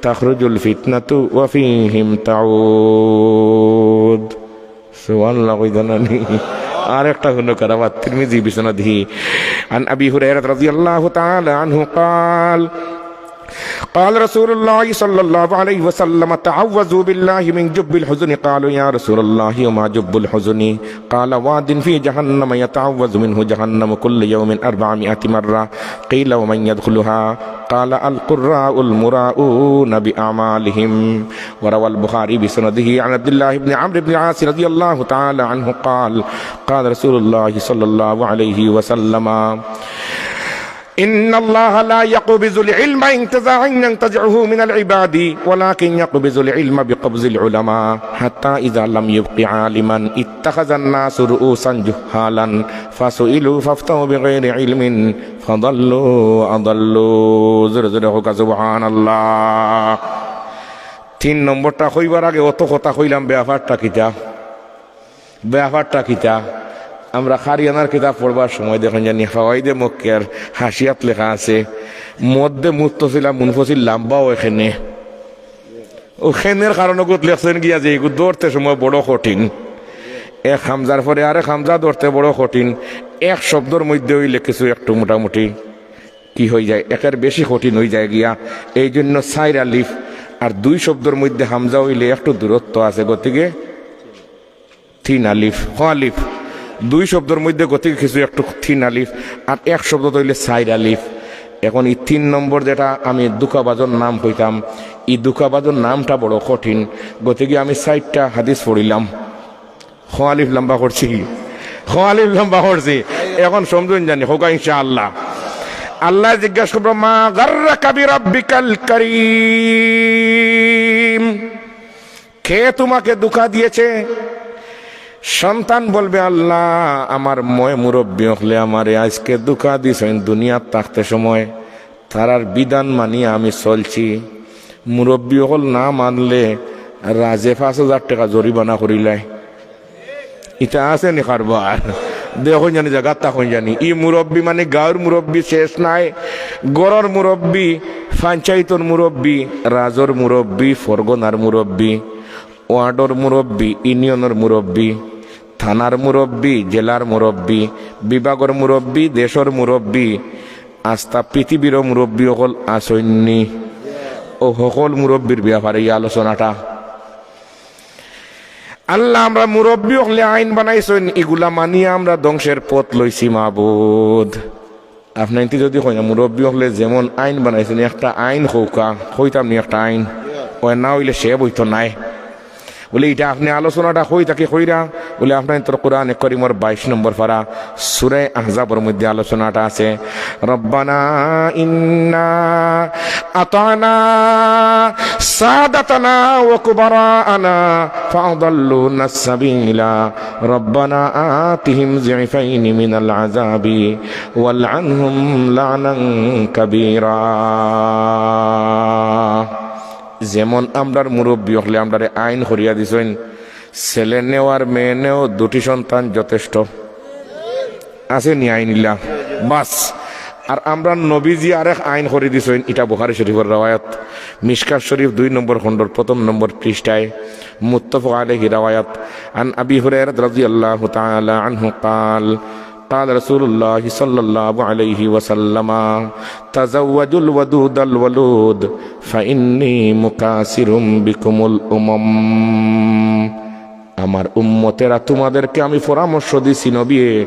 تخرج الفتنة وفيهم تعود. সুবহানাল্লাহ কইতা না নি? আরেকটা হুনো, رواه الترمذي بسنده عن أبي هريرة رضي الله تعالى عنه قال: قال رسول الله صلى الله عليه وسلم: تعوذوا بالله من جب الحزن. قالوا: يا رسول الله، وما جب الحزن؟ قال: واد في جهنم يتعوذ منه جهنم كل يوم أربعمائة مرة. قيل: ومن يدخلها؟ قال: القراء المراءون بأعمالهم. وروى البخاري بسنده عن عبد الله بن عمرو بن العاص رضي الله تعالى عنه قال: قال رسول الله صلى الله عليه وسلم: إن الله لا يقبض العلم انتزاعا ينتزعه من العباد، ولكن يقبض العلم بقبض العلماء، حتى إذا لم يبق عالما اتخذ الناس رؤوسا جهالا فسئلوا فأفتوا بغير علم فضلوا وأضلوا. জোরে জোরে কউক্কা, সুবহানাল্লাহ। তিন নম্বরটা কইবার আগে অত কথা কইলাম, ব্যাপারটা কিতা? ব্যাপারটা কিতা? আমরা কারিয়ানার কিতাব পড়বার সময় দেখইন জানি ফাওয়াইদে মক্কিয়ার হাশিয়াত লেখা আছে, মদ্দে মুত্তসিল আর মুনফসিল লাম্বা অয় কেনে। অউ কেনের কারণ অগুত লেখছইন গিয়া যে ইগু ধরতে সময় বড় কঠিন। এক হামজার পরে আরেক হামজা ধরতে বড় কঠিন। এক শব্দর মধ্যে অইলে কিছু একটু মোটামুটি কি অইযায়, একের বেশি কঠিন অইযায় গিয়া। এই জন্য চাইর আলিফ, আর দুই শব্দর মধ্যে হামজা অইলে একটু দূরত্ব আছে, গতিকে তিন আলিফ, ক আলিফ? দুই শব্দর মধ্যে গতিকে কিছু একটু তিন আলিফ, আর এক শব্দত অইলে চাইর আলিফ। এখন ই তিন নম্বর যেটা আমি ধুকাবাজর নাম কইতাম, ই ধুকাবাজর নামটা বড় কঠিন, গতিকে আমি চাইরটা হাদিস পড়িলাম। ক আলিফ লাম্বা করছি? ক আলিফ লাম্বা করছি। এখন সমঝইন জানি, কউক্কা ইনশাআল্লাহ। আল্লায় জিজ্ঞাসা করবো, ما غرك بربك الكريم؟ কে তোমাকে ধোঁকা দিয়েছে? সন্তান বলবে, আল্লাহ, আমার ময় মুরব্বি অকলে আমারে আইজকে ধোঁকা দিছইন দুনিয়াত থাকতে সময়। তারার বিধান মানিয়া আমি চলছি। মুরব্বি অকল না মানলে রাজে পাঁচ হাজার টেকা জরিমানা করিলায়। ইতা আছে নি কারবার? দেখইন জানি, জাগাত থাকইন জানি। ই মুরব্বি মানি গাঁওর মুরব্বি শেষ নাই, ঘরর মুরব্বি, পঞ্চায়েতর মুরব্বি, রাজর মুরব্বি, পরগনার মুরব্বি, ওয়ার্ডর মুরব্বি, ইউনিয়নর মুরব্বি, থানার মুরব্বি, জেলার মুরব্বি, বিভাগর মুরব্বি, দেশর মুরব্বি, আস্তা পৃথিবীরও মুরব্বি অকল আছইন নি। অউ হকল মুরব্বির ব্যাপারে ই আলোচনাটা। আল্লাহ, আমরা মুরব্বি অকলে আইন বানাইছইন, ইগুলা মানিয়া আমরা ধ্বংসের পথ লইছি মাবুদ। আপনাইন্তে যদি কইন না, মুরব্বি অকলে যেমন আইন বানাইছইন, একটা আইন কউক্কা, কইতাম নি একটা আইন? অয় না অইলে সেভ অইতো নায়। বলে, "ইটা আপনে আলোচনাটা কই থাকি কইরা?" বলে, "আপনাইনতর কোরআনে করিমর বাইশ নম্বর পারা, সূরা আহজাবর মধ্যে আলোচনাটা আছে, রব্বানা ইন্না আতানা সাদাতানা ওয়া কুবারাআনা ফাআদাল্লুনাস সাবিলা, রব্বানা আতিহিম যিফাইনি মিনাল আযাবি ওয়ালআনহুম লানান কাবীরা।" যেমন আমরার মুরব্বী অকলে আমরারে আইন করিয়া দিছইন, ছেলে নেও আর মেয়ে নেও, দুটি সন্তান যথেষ্ট। আছে নি আইন ইলা? বাস। আর আমরার নবীজি আরেক আইন করি দিছইন, ইটা বুখারী শরীফর রেওয়ায়াত, মিশকাত শরীফ দুই নম্বর খণ্ডর প্রথম নম্বর পৃষ্ঠায়, মুত্তাফাক আলাইহি রেওয়ায়াত। عن أبي هريرة رضي الله تعالى عنه قال، قال رسول الله صلى الله عليه وسلم، تزوجوا الودود الولود، فإني مكاثر بكم الأمم। আমার উম্মতেরা, তোমাদেরকে আমি পরামর্শ দিছি নবী,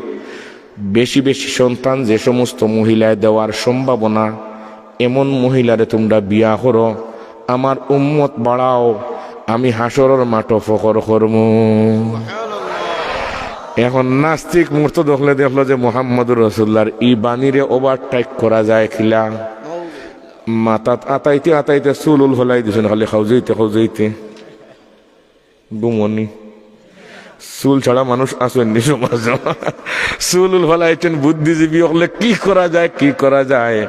বেশি বেশি সন্তান যে সমস্ত মহিলায় দেওয়ার সম্ভাবনা, এমন মহিলারে তোমরা বিয়া করো, আমার উম্মত বাড়াও, আমি হাশরর মাঠো ফখর করমু। এখন নাস্তিক মুর্তদ অকলে দেখলো যে মোহাম্মদুর রাসূলুল্লাহর ই বাণীরে ওভারটেক করা যায় কিলা। মাথাত আতাইতে আতাইতে চুল উল ফলাই দিছইন, খালি খাউজাইতে খাউজাইতে। ঘুমনি। চুল ছাড়া মানুষ আছইন নি সমাজো? চুল উল ফালাইছইন বুদ্ধিজীবী অকলে, কি করা যায়, কি করা যায়?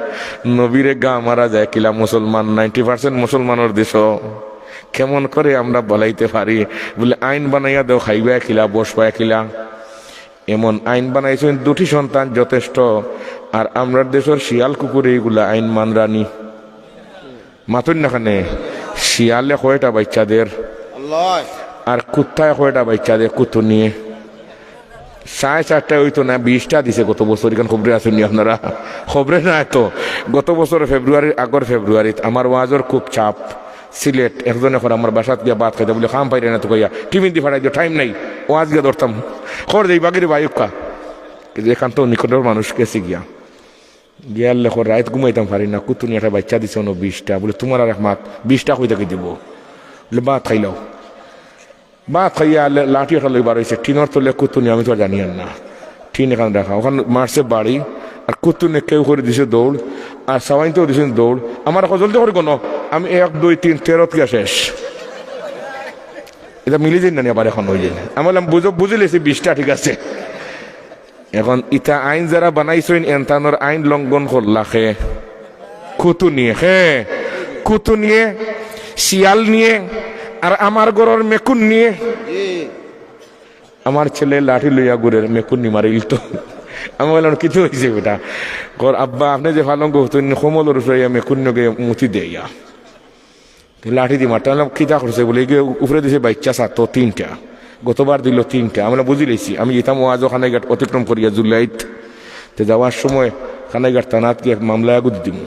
নবীরে গা মারা যায় কিলা? মুসলমান, নাইনটি পার্সেন্ট মুসলমানর দেশো। কেমন করে আমরা বানাইতে পারি? বলে, আইন বানাইয়া দেও, খাইবা কিলা, বসবা কিলা। এমন আইন বানাইছইন, দুটি সন্তান যথেষ্ট। আর আমরার দেশর শিয়াল কুকুরে ইগুলা আইন মানরা নি। মাতইন না কেনে? শিয়ালে কয়টা বাইচ্চা দের? আল্লাহ। আর কুত্তায় কয়টা বাইচ্চা দের? কুতুনিয়ে। সাড়ে চারটা অইতো না, বিশটা দিছে গত বছর। ইখান খবরে আছইন নি আপনারা? খবরে নাই তো। গত বছর ফেব্রুয়ারির, আগর ফেব্রুয়ারিত আমার ওয়াজর খুব চাপ। সিলেট একজনে কর আমার বাসাত গিয়া ভাত খাইতা বলে, কাম পাইরে না তো কইয়া, টিফিন দি ফাটাই দিও, টাইম নাই, ওয়াজ গিয়া ধরতাম। কর দেই বাগিরে বায়ুক্কা। কিন্তু এখান তো নিকটর মানুষ গেছে গিয়া। গিয়ার লেখো, রাইত ঘুমাইতাম পারি না, কুতুনি একটা বাইচ্চা দিছে অনো বিশটা। বলে, তোমার আর এক মাত, বিশটা কই থাকি দিব? বলে, ভাত খাইলাও। ভাত খাইয়া লে-, লাঠি একটা লই বার অইছে, টিনর তলে কুতুনি, আমি তো আর জানি আর না। টিন এখান রাখা, ওখান মারছে বাড়ি, আর কুতুনি কেউ করে দিছে দৌড়, আর সাওয়াইনতেও দিছে দৌড়। আমার এখন জলদি করে কোনো, আমি এক, দুই, তিন, তেরো গিয়া শেষ। এটা মিলি যাই না নি আবার এখন অই যায়। আমি বললাম, বুঝো, বুঝিলেছি বিশটা ঠিক আছে। এখন ইতা আইন যারা বানাইছইন, এনতানোর আইন লঙ্ঘন করলা খে? কুতুনিয়ে, খে? কুতুনিয়ে, শিয়াল নিয়ে, আর আমার ঘরর মেকুন নিয়ে। আমার ছেলে লাঠি লইয়া ঘুরের, মেকুন নি মারিল তো। আমি বললাম, "কিতা অইছে বেটা?" কর, "আব্বা, আপনে যে পালঙ্গ হুতইন, কমলর উপরে ইয়া মেকুন নিয়ে মুতি দেয়া।" লাঠি দি মারতা। আমি বললাম, "কিতা করছে?" বলে, "ইগে উপরে দিছে বাইচ্চা সাত তিনটা, গতবার দিল তিনটা।" আমরা বুঝি লাইছি, আমি যেতাম ওয়াজও কানাইঘাট অতিক্রম করিয়া জুলাইত, তে যাওয়ার সময় কানাইঘাট থানাত গিয়া এক মামলা এগু দিমু।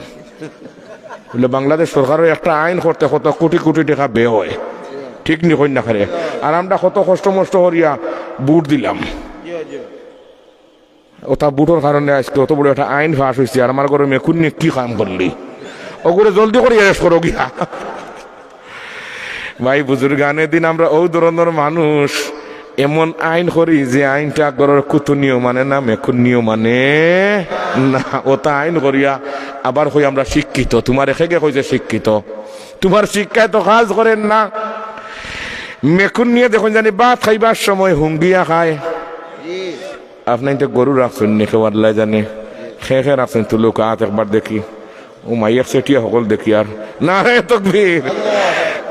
বলে, "বাংলাদেশ সরকারও একটা আইন করতে কত কোটি কোটি টাকা ব্যয় হয়, ঠিক নি কইন না করে? আর আমরা কত কষ্ট মষ্ট করিয়া ভোট দিলাম।" ওটা ভোটর কারণে আজকে অত বড় একটা আইন পাস অইছে, আর আমার ঘরর মেকুন নিয়ে কি কাম করলি? ওগুলো জলদি করে অ্যারেস্ট করো গিয়া। ভাই বুজুর্গানে দিন, আমরা ও ধরনের মানুষ, এমন আইন করি যে আইনটা ঘরর কুতুনিও মানে না, মেকুনিও মানে না। ওটা আইন করিয়া আবার কই আমরা শিক্ষিত, তোমার একে কইছে শিক্ষিত, তোমার শিক্ষায় তো কাজ করেন না। মেকুন নিয়ে দেখুন জানি ভাত খাইবার সময় হুঙ্গিয়া খায়। আপনাইনতে গরু রাখছইন নি, কেউ আল্লায় জানে। খে খে রাখছইন, তুলুক আত একবার দেখি। ও মাই, এক সেটিয়া হকল দেখি আর। নারায়ে তকবীর।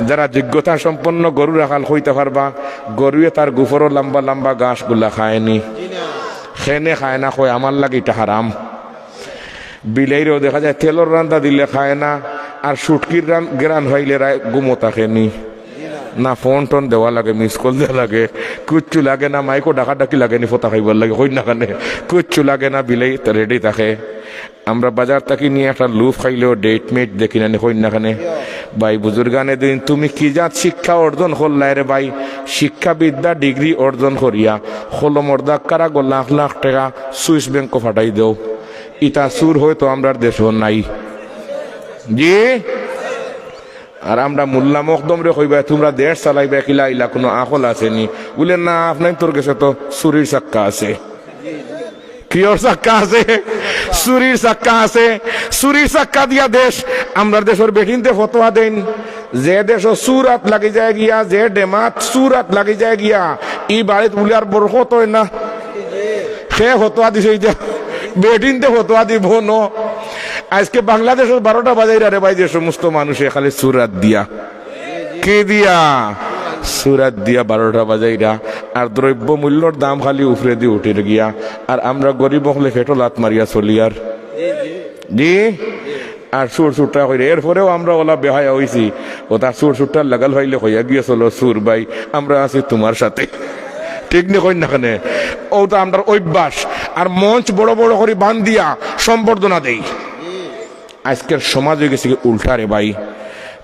যারা যোগ্যতা সম্পন্ন গরু রাখাল কইতা পারবা, গরুয়ে তার গুফরও লম্বা লম্বা ঘাসগুলা খায় নি। খেনে খায় না, কয়, "আমার লাগি ইটা হারাম।" বিলাইরেও দেখা যায় তেলর রান্দা দিলে খায় না, আর শুটকির রান-, গেরান হইলে রায় ঘুমো থাকে নি। না ফোন টোন দেওয়া লাগে, মিস কল দেওয়া লাগে, কুচ্ছু লাগে না, মাইকো ডাকা ডাকি লাগে নি, ফোতা খাইবার লাগে, কই না কানে, কুচ্ছু লাগে না, বিলাই তো রেডি থাকে। আমরা বাজার থাকি নিয়া একটা লুফ খাইলেও ডেট মেট দেখি না নি, কই না কানে। ভাই বুজুর্গানে দিন, তুমি কি জাত শিক্ষা অর্জন করলায় রে ভাই? শিক্ষাবিদ্যা ডিগ্রি অর্জন করিয়া কলমর দাগ কারাগো লাখ লাখ টেকা সুইস ব্যাংকো ফাটাই দেও। ইতা সুর হয়তো আমরার দেশো নাই। জি? আর আমরা মোল্লা মখদুমরে কইবায়, "তুমরা দেশ চালাইবায় কিলা, ইলা কুনু আকল আছে নি?" বুলে, "না, আপনাইনতর গেছে তো চুরির চাক্কা আছে।" কিওর চাক্কা আছে? চুরির চাক্কা আছে। চুরির চাক্কা দিয়া দেশ। আমরার দেশর বেটিন্তে ফতোয়া দেইন, যে দেশো চুর আত লাগি যায় গিয়া, যে ডেমাত চুর আত লাগি যায় গিয়া, ই বাড়িত বুলে আর বরকত অয় না। হে ফতোয়া দিছে ইটা, বেটিন্তে ফতোয়া দিবো ন। আইজকে বাংলাদেশর বারোটা বাজাইরা রে ভাই, যে সমস্ত মানুষে খালি চুর আত দিয়া, কি দিয়া? চুর আত দিয়া বারোটা বাজাইরা। আর দ্রব্য মূল্যর দাম খালি উপরেদি উঠির গিয়া। আর আমরা গরিব অকলে পেটো লাত মারিয়া চলিয়ার। জি? আর চুর চুরটা কইরে। এরপরেও আমরা অলা বেহায়া অইছি। অতা চুর চুরটার লাগাল পাইলে কইয়া গিয়া চলো, "চুর ভাই, আমরা আছি তুমার সাথে।" ঠিক নি কইন না কেনে? অউ তো আমরার অভ্যাস। আর মঞ্চ বড় বড় করি বান্ধিয়া সম্বর্ধনা দেই। আইজকের সমাজ অইগেছে কি উল্টা রে ভাই।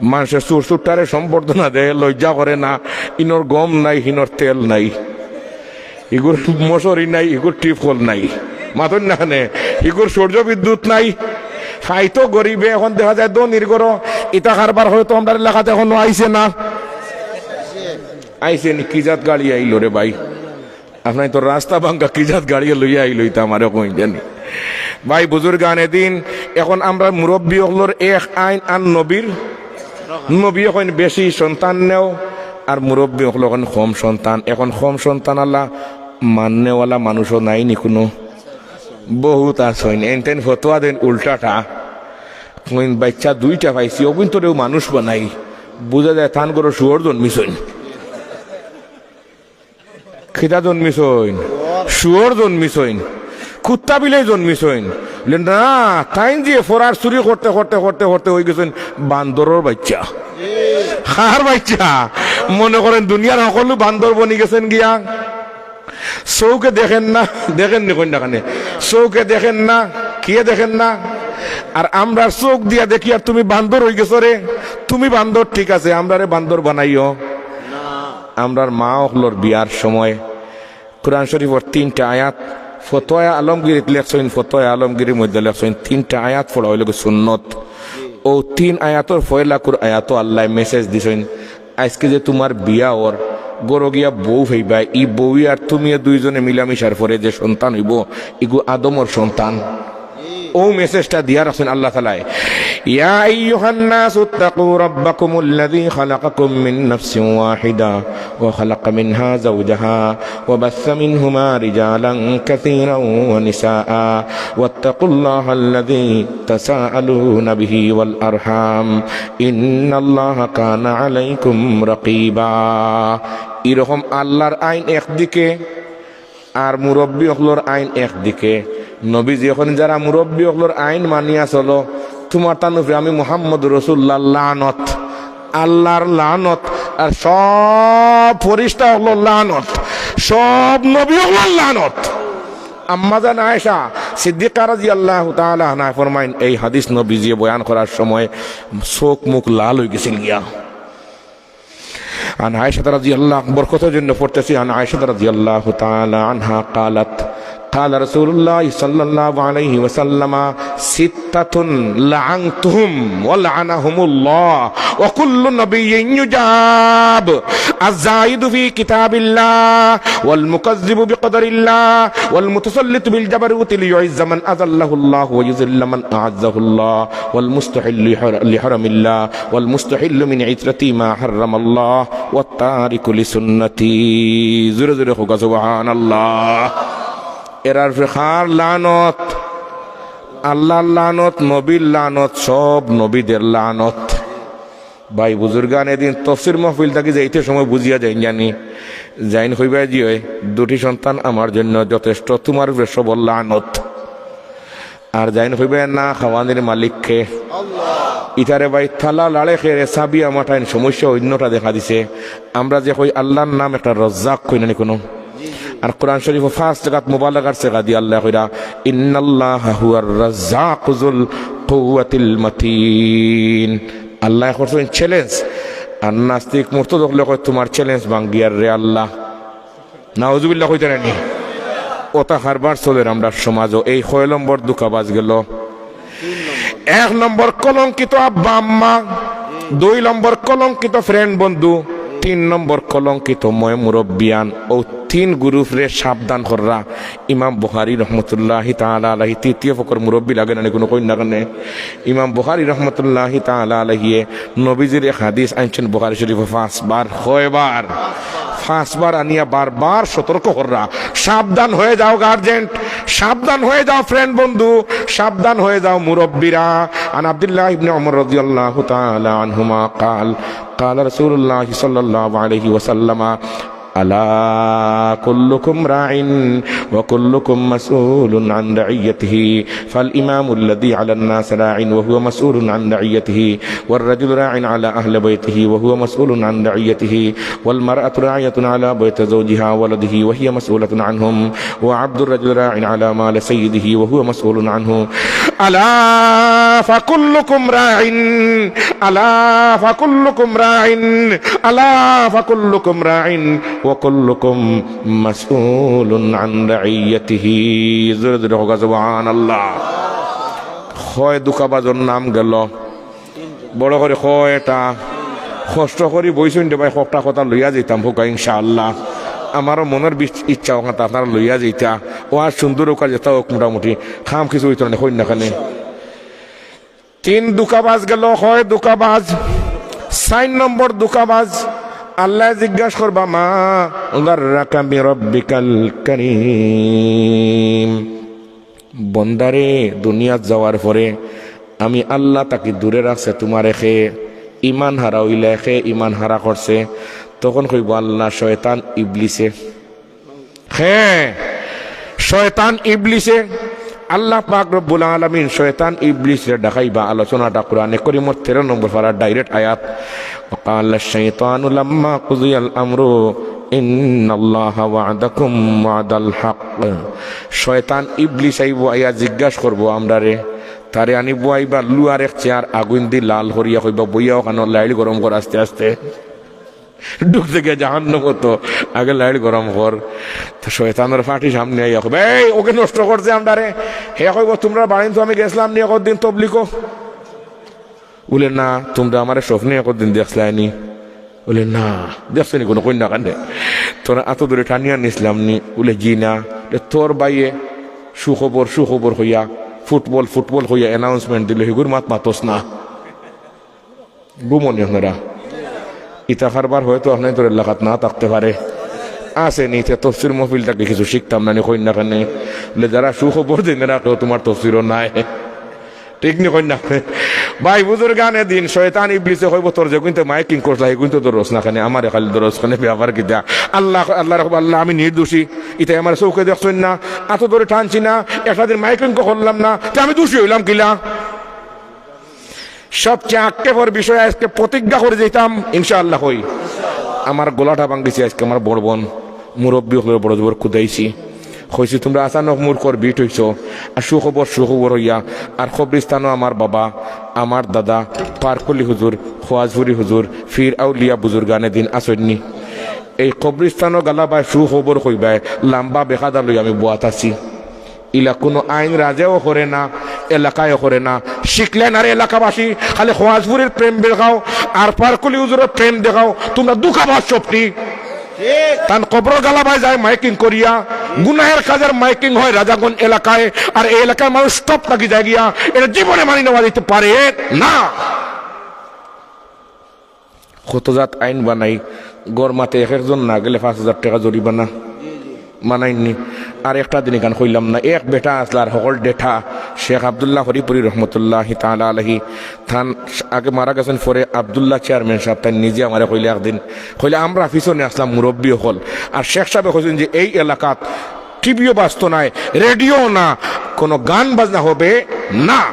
মানষে চুর চুরটারে সম্বর্ধনা দেয়, লজ্জা করে না। ইনর গম নাই, হিনর তেল নাই, ইগুর মশারি নাই, ইগুর টিপকল নাই। মাতইন না কেনে? ইগুর সৌর বিদ্যুৎ নাই। পাইতো গরিবে, অখন দেখা যায় ধনির ঘরো। ইতা কারবার হয়তো আমরার এলাকাত অখনো আইছে না। আইছে নি? কি জাত গাড়ি আইলো রে ভাই? আপনাইনতর রাস্তা ভাঙ্গা, কি জাত গাড়ি লইয়া আইলো ইতা আমারে কইন জানি। ভাই বুজুর্গানে দিন, অখন আমরার মুরব্বি অকলর এক আইন আর নবীর, নবীয়ে কইন বেশি সন্তান নেও, আর মুরব্বি অকলে কইন কম সন্তান। অখন কম সন্তান আলা মাননেওয়ালা মানুষও নাই নি কুনু? বহুত আছইন, এনতেন ফতোয়া দেইন উল্টাটা। কইন বাইচ্চা দুইটা পাইছি, অগুইনতরেও মানুষ বানাই। বুঝা যায় তান ঘরো শুয়োর জন্মিছইন। কিতা জন্মিছইন? শুয়োর জন্মিছইন, কুত্তা বিলাই জন্মিছইন। বুলে, "না, তাইন যে ফরার চুরি করতে করতে করতে করতে অইগেছইন বান্দরর বাইচ্চা।" কার বাইচ্চা? মনে করেন দুনিয়ার হকলউ বান্দর বনি গেছইন গিয়া। চউখে দেখের না, দেখের নি কইন না কেনে? চউখে দেখের না, কিয়ে দেখের না? আর আমরার চউখ দিয়া দেখি আর তুমি বান্দর অইগেছো রে। তুমি বান্দর ঠিক আছে, আমরারে বান্দর বানাইও। আমরার মা অকলর বিয়ার সময় কোরআন শরীফর তিনটা আয়াত ফতোয়া আলমগীরিত লেখছইন, ফতোয়া আলমগীরির মধ্যে লেখছইন, তিনটা আয়াত পড়া অইলো গি সুন্নত। অউ তিন আয়াতর পয়লাকুর আয়াতো আল্লায় message দিছইন, আইজকে যে তুমার বিয়া অর, ঘরো গিয়া বউ পাইবায়, ই বউয়ে আর তুমিয়ে দুইজনে মিলামিশার পরে যে সন্তান অইবো, ইগু আদমর সন্তান। অউ message টা দিয়া রাখছইন আল্লাহ তাআলায়। يا أيها الناس اتقوا ربكم الذي خلقكم من نفس واحدة وخلق منها زوجها وبث منهما رجالا كثيرا ونساء واتقوا الله الذي تساءلون به والأرحام إن الله كان عليكم رقيبا। ইরকম আল্লার আইন একদিকে, আর মুরব্বি অকলর আইন একদিকে। নবীজি অখন যারা মুরব্বি অকলর আইন মানিয়া চলো, তুমার তান উপরে আমি মুহাম্মদ রাসূলুল্লাহর লানত, আল্লার লানত, আর সব ফিরিস্তা অকলর লানত, সব নবী অকলর লানত। আম্মাজান আয়েশা সিদ্দিকা রাদিয়াল্লাহু তাআলা আনহা ফরমাইন, এই হাদিস নবীজিয়ে বয়ান করার সময় চউখ মুখ লাল অইগেছিল গিয়া। عن عائشة رضي الله، বরকতর জন্য পড়তেছি, عن عائشة رضي الله تعالى عنها قالت، قال رسول الله صلى الله عليه وسلم، ستة لعنتهم ولعنهم الله، وكل نبي يجاب، الزاهد في كتاب الله، والمكذب بقدر الله، والمتسلط بالجبروت ليعز من أذله الله ويذل من أعزه الله، والمستحل لحر-، لحرم الله، والمستحل من عترتي ما حرم الله، والتارك لسنتي। জোরে জোরে কউক্কা সুবহানাল্লাহ। এরার উপরে কার লানত? আল্লার লানত, নবীর লানত, সব নবীদের লানত। ভাই বুজুর্গানে দিন, তফসির মাহফিল থাকি যাইতে সময় বুঝিয়া যাইন জানি, যাইন কইবায় যে, "ওই দুটি সন্তান আমার জন্য যথেষ্ট, তুমার উপরে সবর লানত।" আর যাইন কইবায়, "না, খাওয়ানির মালিক কে?" ইতারে ভাই তালা লাড়ে খেরে চাবি আমাটাইন সমস্যা অন্যটা দেখা দিছে। আমরা যে কই আল্লার নাম একটা রজ্জাক কই না নি কুনু? আর কোরআন শরীফো পাঁচ জাগাত মুবালাগার সিগা দি আল্লায় কইরা, "ইন্নাল্লাহা হুয়ার রাজ্জাকু যুল কুওয়াতিল মাতিন।" আল্লায় করছইন challenge। আর নাস্তিক মুরতাদ অকলে কয়, "তুমার challenge ভাঙ্গিয়ার রে আল্লাহ।" নাউজুবিল্লাহ কইতা নানি? অতা কারবার চলের আমরার সমাজো। এই কয় নম্বর ধুকাবাজ গেল? এক নম্বর কলঙ্কিত আব্বা আম্মা। দুই নম্বর কলঙ্কিত ফ্রেন্ড বন্ধু, তিন নম্বর কলঙ্কিত ময় মুরব্বিয়ান। অউ তিন গ্রুপরে সাবধান কররা। ইমাম বুখারী রহমতুল্লাহি তাআলা আলাইহি তৃতীয় ফকর মুরব্বি লাগে না নি কুনু, কইন না কেনে? ইমাম বুখারী রহমতুল্লাহি তাআলা আলাইহিয়ে নবীজির এক হাদিস আনছইন বুখারী শরীফো পাঁচবার। কয়বার? পাঁচবার আনিয়া বারবার সতর্ক কররা, সাবধান হয়ে যাও গার্জেন, সাবধান হয়ে যাও ফ্রেন্ড বন্ধু, সাবধান হয়ে যাও মুরব্বিরা। عن عبد الله بن عمر رضي الله تعالى عنهما قال: قال رسول الله صلى الله عليه وسلم: ألا كلكم راع وكلكم مسؤول عن رعيته، فالإمام الذي على الناس راع وهو مسؤول عن رعيته، والرجل راع على أهل بيته وهو مسؤول عن رعيته، والمرأة راعية على بيت زوجها وولده وهي مسؤولة عنهم، وعبد الرجل راع على مال سيده وهو مسؤول عنه. ألا فكلكم راع، ألا فكلكم راع، ألا فكلكم راع وكلكم مسؤول عن رعيته. জোরে জোরে কউক্কা সুবহানাল্লাহ। কয় ধুকাবাজর নাম গেল। বড় করি কয়টা। কষ্ট করি বইছইন রে ভাই, কয়টা কথা লইয়া যাইতাম কউক্কা ইনশাআল্লাহ। আমারও মনর বিচ-, ইচ্ছা অখান আপনারা লইয়া যাইতা। ওয়াজ সুন্দর অউক আর যেতা অউক মোটামুটি। কাম কিছু অইতো না, কইন না কেনে? তিন ধুকাবাজ গেল, কয় ধুকাবাজ। চাইর নম্বর ধুকাবাজ। আল্লায় জিজ্ঞাস করবা, ما غرك بربك الكريم। বন্দারে, দুনিয়াত যাওয়ার পরে আমি আল্লাহ থাকি দূরে রাখছে তুমারে কে? ইমান হারা অইলায় কে, ইমান হারা করছে। তখন কইবো আল্লাহ, শয়তান ইবলিসে। কে? শয়তান ইবলিসে। আল্লাহ পাক রব্বুল আলামিন শয়তান ইবলিসরে ডাকাইবা, আলোচনাটা কোরআনে করিমর তেরো নম্বর পারার direct আয়াত। وقال الشيطان لما قضي الأمر إن الله وعدكم وعد الحق। শয়তান ইবলিস আইবো, আইয়া জিজ্ঞাস করবো আমরারে, তারে আনিবো আইবা লুয়ার এক চেয়ার আগুইন দি লাল করিয়া কইবা, "বইয়া অখানো লাইল গরম কর আস্তে আস্তে।" ঢুকছে গিয়া জাহান্নামো তো আগে লাইল গরম কর। তো শয়তানর ফাটি সামনে আইয়া কইবা, "এই, অগে নষ্ট করছে আমরারে।" হে কইবো, "তুমরার বাড়িন তো আমি গেছলাম নি একদিন তবলিগো।" বুলে, "না, তুমরা আমারে স্বপ্নে একদিন দেখছলায় নি?" বুলে, "না, দেখছো নি কুনু, কইন না কেনে? তোরে আতো ধরি টানিয়া নিছলাম নি?" বুলে, "জি না।" বুলে, "তোর ভাইয়ে সুখবর, সুখবর কইয়া, ফুটবল, ফুটবল কইয়া announcement দিলো, হিগুর মাত মাতস না।" ঘুমো নি আপনারা? ইতা কারবার হয়তো আপনাইনতর এলাকাত না থাকতে পারে। আছে নি, তে তফসির মহফিল থাকি কিছু শিখতাম না নি, কইন না কেনে? বুলে, "যারা সুখবর দেইন এরা কেউ তুমার তফসিরো নাই।" ঠিক নি কইন না? ভাই, বুজুর্গানে দিন, শয়তান ইবলিসে কইবো, "তোর যেগুইনতে মাইকিং করছলা, হিগুইনতে ধরস না কেনে, আমারে খালি ধরস কেনে, ব্যাপার কিতা?" আল্লাহ, আল্লাহ রাখবো, "আল্লাহ, আমি নির্দোষী, ইতা আমারে চউখে দেখছইন না, আতো ধরি টানছি না, একটা দিন মাইকিং করলাম না, তে আমি দোষী অইলাম কিলা?" সবচেয়ে আক্ষেপর বিষয়, আইজকে প্রতিজ্ঞা করি যাইতাম, ইনশাআল্লাহ কই। আমার গলাটা ভাঙ্গিছে আইজকে, আমার বড় বইন, মুরব্বি অকলরে বড় জবর কুদাইছি। কইছি, "তুমরা আচানক মুরকর বিট অইছো, আর সুখবর, সুখবর কইয়া, আর কবরিস্তানো আমার বাবা, আমার দাদা, পারকুলি হুজুর, খোয়াজপুরি হুজুর, ফির আউলিয়া বুজুর্গানে দিন আছইন নি। এই কবরিস্তানো গালাবায় সুখবর কইবায়, লাম্বা বেকাদা লই আমি বওয়াত আছি।" ইলা কুনু আইন রাজেও করে না, এলাকায়ও করে না। শিখলে না রে এলাকাবাসী, খালি খোয়াজপুরির প্রেম দেখাও আর পারকুলি হুজুরর প্রেম দেখাও। তুমরা ধুকাবাজ সবটি। তান কবরর গালাবায় যায় মাইকিং করিয়া, গুনাহের কাজের মাইকিং হয় রাজাগঞ্জ এলাকায়, আর এই এলাকার মানুষ stop থাকি যায় গিয়া, এটা জীবনে মানি নেওয়া যেতে পারে না। কত জাত আইন বানাই, ঘর মাতে এক একজন না গেলে পাঁচ হাজার টেকা জরিমানা বানাইন নি। আর একটা দিন ইখান কইলাম না, এক বেটা আছলা আর হকল ডেটা, শেখ আব্দুল্লাহ হরিপুরি রহমতুল্লাহি তাআলা আলাইহি, তান আগে মারা গেছইন, পরে আব্দুল্লাহ চেয়ারম্যান সাব তাইন নিজে আমারে কইলা একদিন, কইলা, "আমরা পিছনে আছলাম মুরব্বি অকল, আর শেখ সাবে কইছইন যে এই এলাকাত টিভিও বাজতো নায়, রেডিও না, কোনো গান বাজনা হবে না।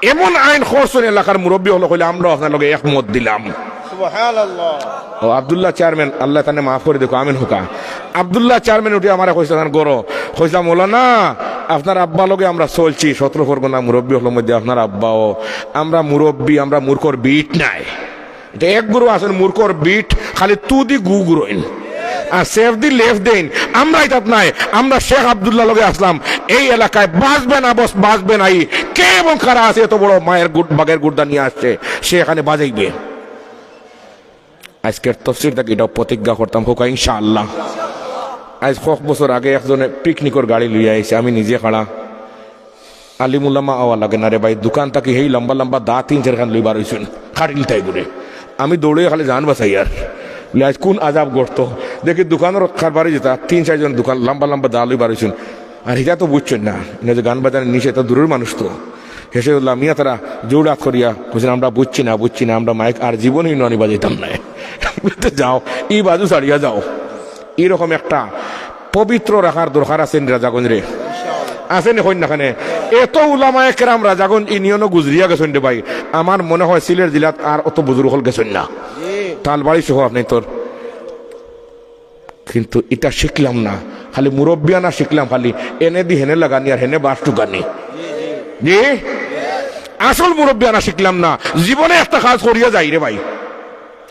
এমন আইন করছইন এলাকার মুরব্বি অকলে, কইলে আমরাও আপনার লগে একমত দিলাম।" সুবহানাল্লাহ। ও আব্দুল্লাহ চেয়ারম্যান, আল্লাহ তানে মাফ করি দেখো, আমিন কউক্কা। আব্দুল্লাহ চেয়ারম্যান উঠি আমারে কইছলা, তান ঘরো কইছলা, "মৌলানা, আপনার আব্বার লগে আমরা চলছি, সতেরো পরগনা মুরব্বি অকলর মধ্যে আপনার আব্বাও। আমরা মুরব্বি, আমরা মুরকর বিট নায়।" ইটা এক গুরু আছইন মুরকর বিট, খালি তু দি গু গুরইন। আর সেফ দি লেফ দেইন। আমরা ইতাত নাই, আমরা শেখ আব্দুল্লাহ লগে আছলাম। এই এলাকায় বাজবে না বস, বাজবে না। ই কে এবং কারা আছে এত বড় মায়ের গুদ-, বাঘের গুর্দা নিয়া আসছে, সে এখানে বাজাইবে। আইজকের তফসির থাকি ইটাও প্রতিজ্ঞা করতাম, কউক্কা ইনশাআল্লাহ। আইজ কয়েক বছর আগে একজনে পিকনিকর গাড়ি লইয়া আইছে, আমি নিজে খাড়া। আলিম উলামা আওয়া লাগে না রে ভাই, দোকান থাকি হেই লম্বা লম্বা দা তিন চাইরখান লই বার অইছইন, খাটিল তাই করে। আমি দৌড়ে খালি জান বাঁচাইয়ার। বলে, আইজ কুন আজাব ঘটতো? দেখি দোকানর কারবারি যেতা, তিন চাইরজন দোকান লম্বা লম্বা দা লই বার অইছইন। আর ইতা তো বুঝছইন না, ইনো যে গান বাজানি নিষেধ, ইতা দূরর মানুষ তো। শেষে বললাম, মিয়া তারা জোর আত করিয়া কইছইন, "আমরা বুঝছি না, বুঝছি না, আমরা মাইক আর জীবনেও ইনো আনি বাজাইতাম নায়।" বলতে, "যাও, ই বাজু ছাড়িয়া যাও।" এরকম একটা পবিত্র রাখার দরকার আছে নি রাজাগঞ্জরে? আছে নি কইন না কেনে? এত উলামায়ে কেরাম রাজাগঞ্জ ইউনিয়নও গুজরিয়া গেছইন রে ভাই। আমার মনে হয় সিলেট জেলাত আর অত বুজুর্গ অকল গেছইন না। তালবাড়ি সহ আপনি তোর কিন্তু ইটা শিখলাম না, খালি মুরব্বিয়ানা শিখলাম, খালি এনে দি হেনে লাগানি আর হেনে বাঁশ টুকানি। জি, আসল মুরব্বিয়ানা শিখলাম না। জীবনে একটা কাজ করিয়া যাই রে ভাই,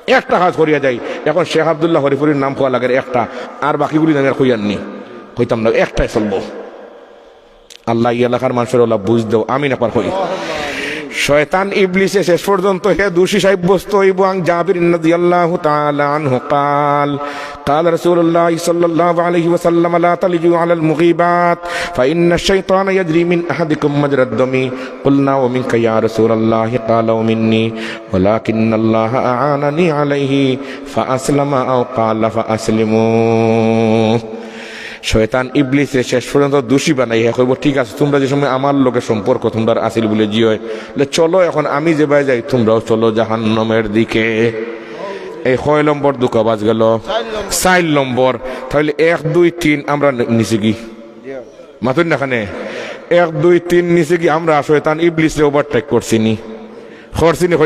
একটা কাজ করিয়া যাই। এখন শেখ আব্দুল্লাহ হরিপুরীর নাম কওয়া লাগে একটা, আর বাকিগুলি নাম আর কইয়ার নি, কইতাম না, একটাই চলবো। আল্লাহ ই এলাকার মানষরে অলা বুঝ দেও, আমিন একবার কই। শয়তান ইবলিসে শেষ পর্যন্ত হে দোষী সাব্যস্ত অইবো। عن جابر رضي الله تعالى عنه قال: قال رسول الله صلى الله عليه وسلم: لا تلجوا على المغيبات فإن الشيطان يجري من أحدكم مجرى الدم. قلنا: ومنك يا رسول الله؟ قال: ومني، ولكن الله أعانني عليه فأسلم، أو قال: فأسلموا. শয়তান ইবলিসে শেষ পর্যন্ত দোষী বানাই, হে কইবো, "ঠিক আছে, তুমরা যে সময় আমার লগে সম্পর্ক তুমরার আছিল বুলে জি অয়, লে চলো এখন আমি যেবায় যাই তুমরাও চলো জাহান্নামের দিকে।" এই কয় নম্বর ধোকাবাজ গেল? চাইর নম্বর। তাইলে এক, দুই, তিন আমরা নি-, নিছি গি? মাতইন না কেনে? এক, দুই, তিন নিছি গি আমরা শয়তান ইবলিসরে overtake করছি নি? করছি নি কইন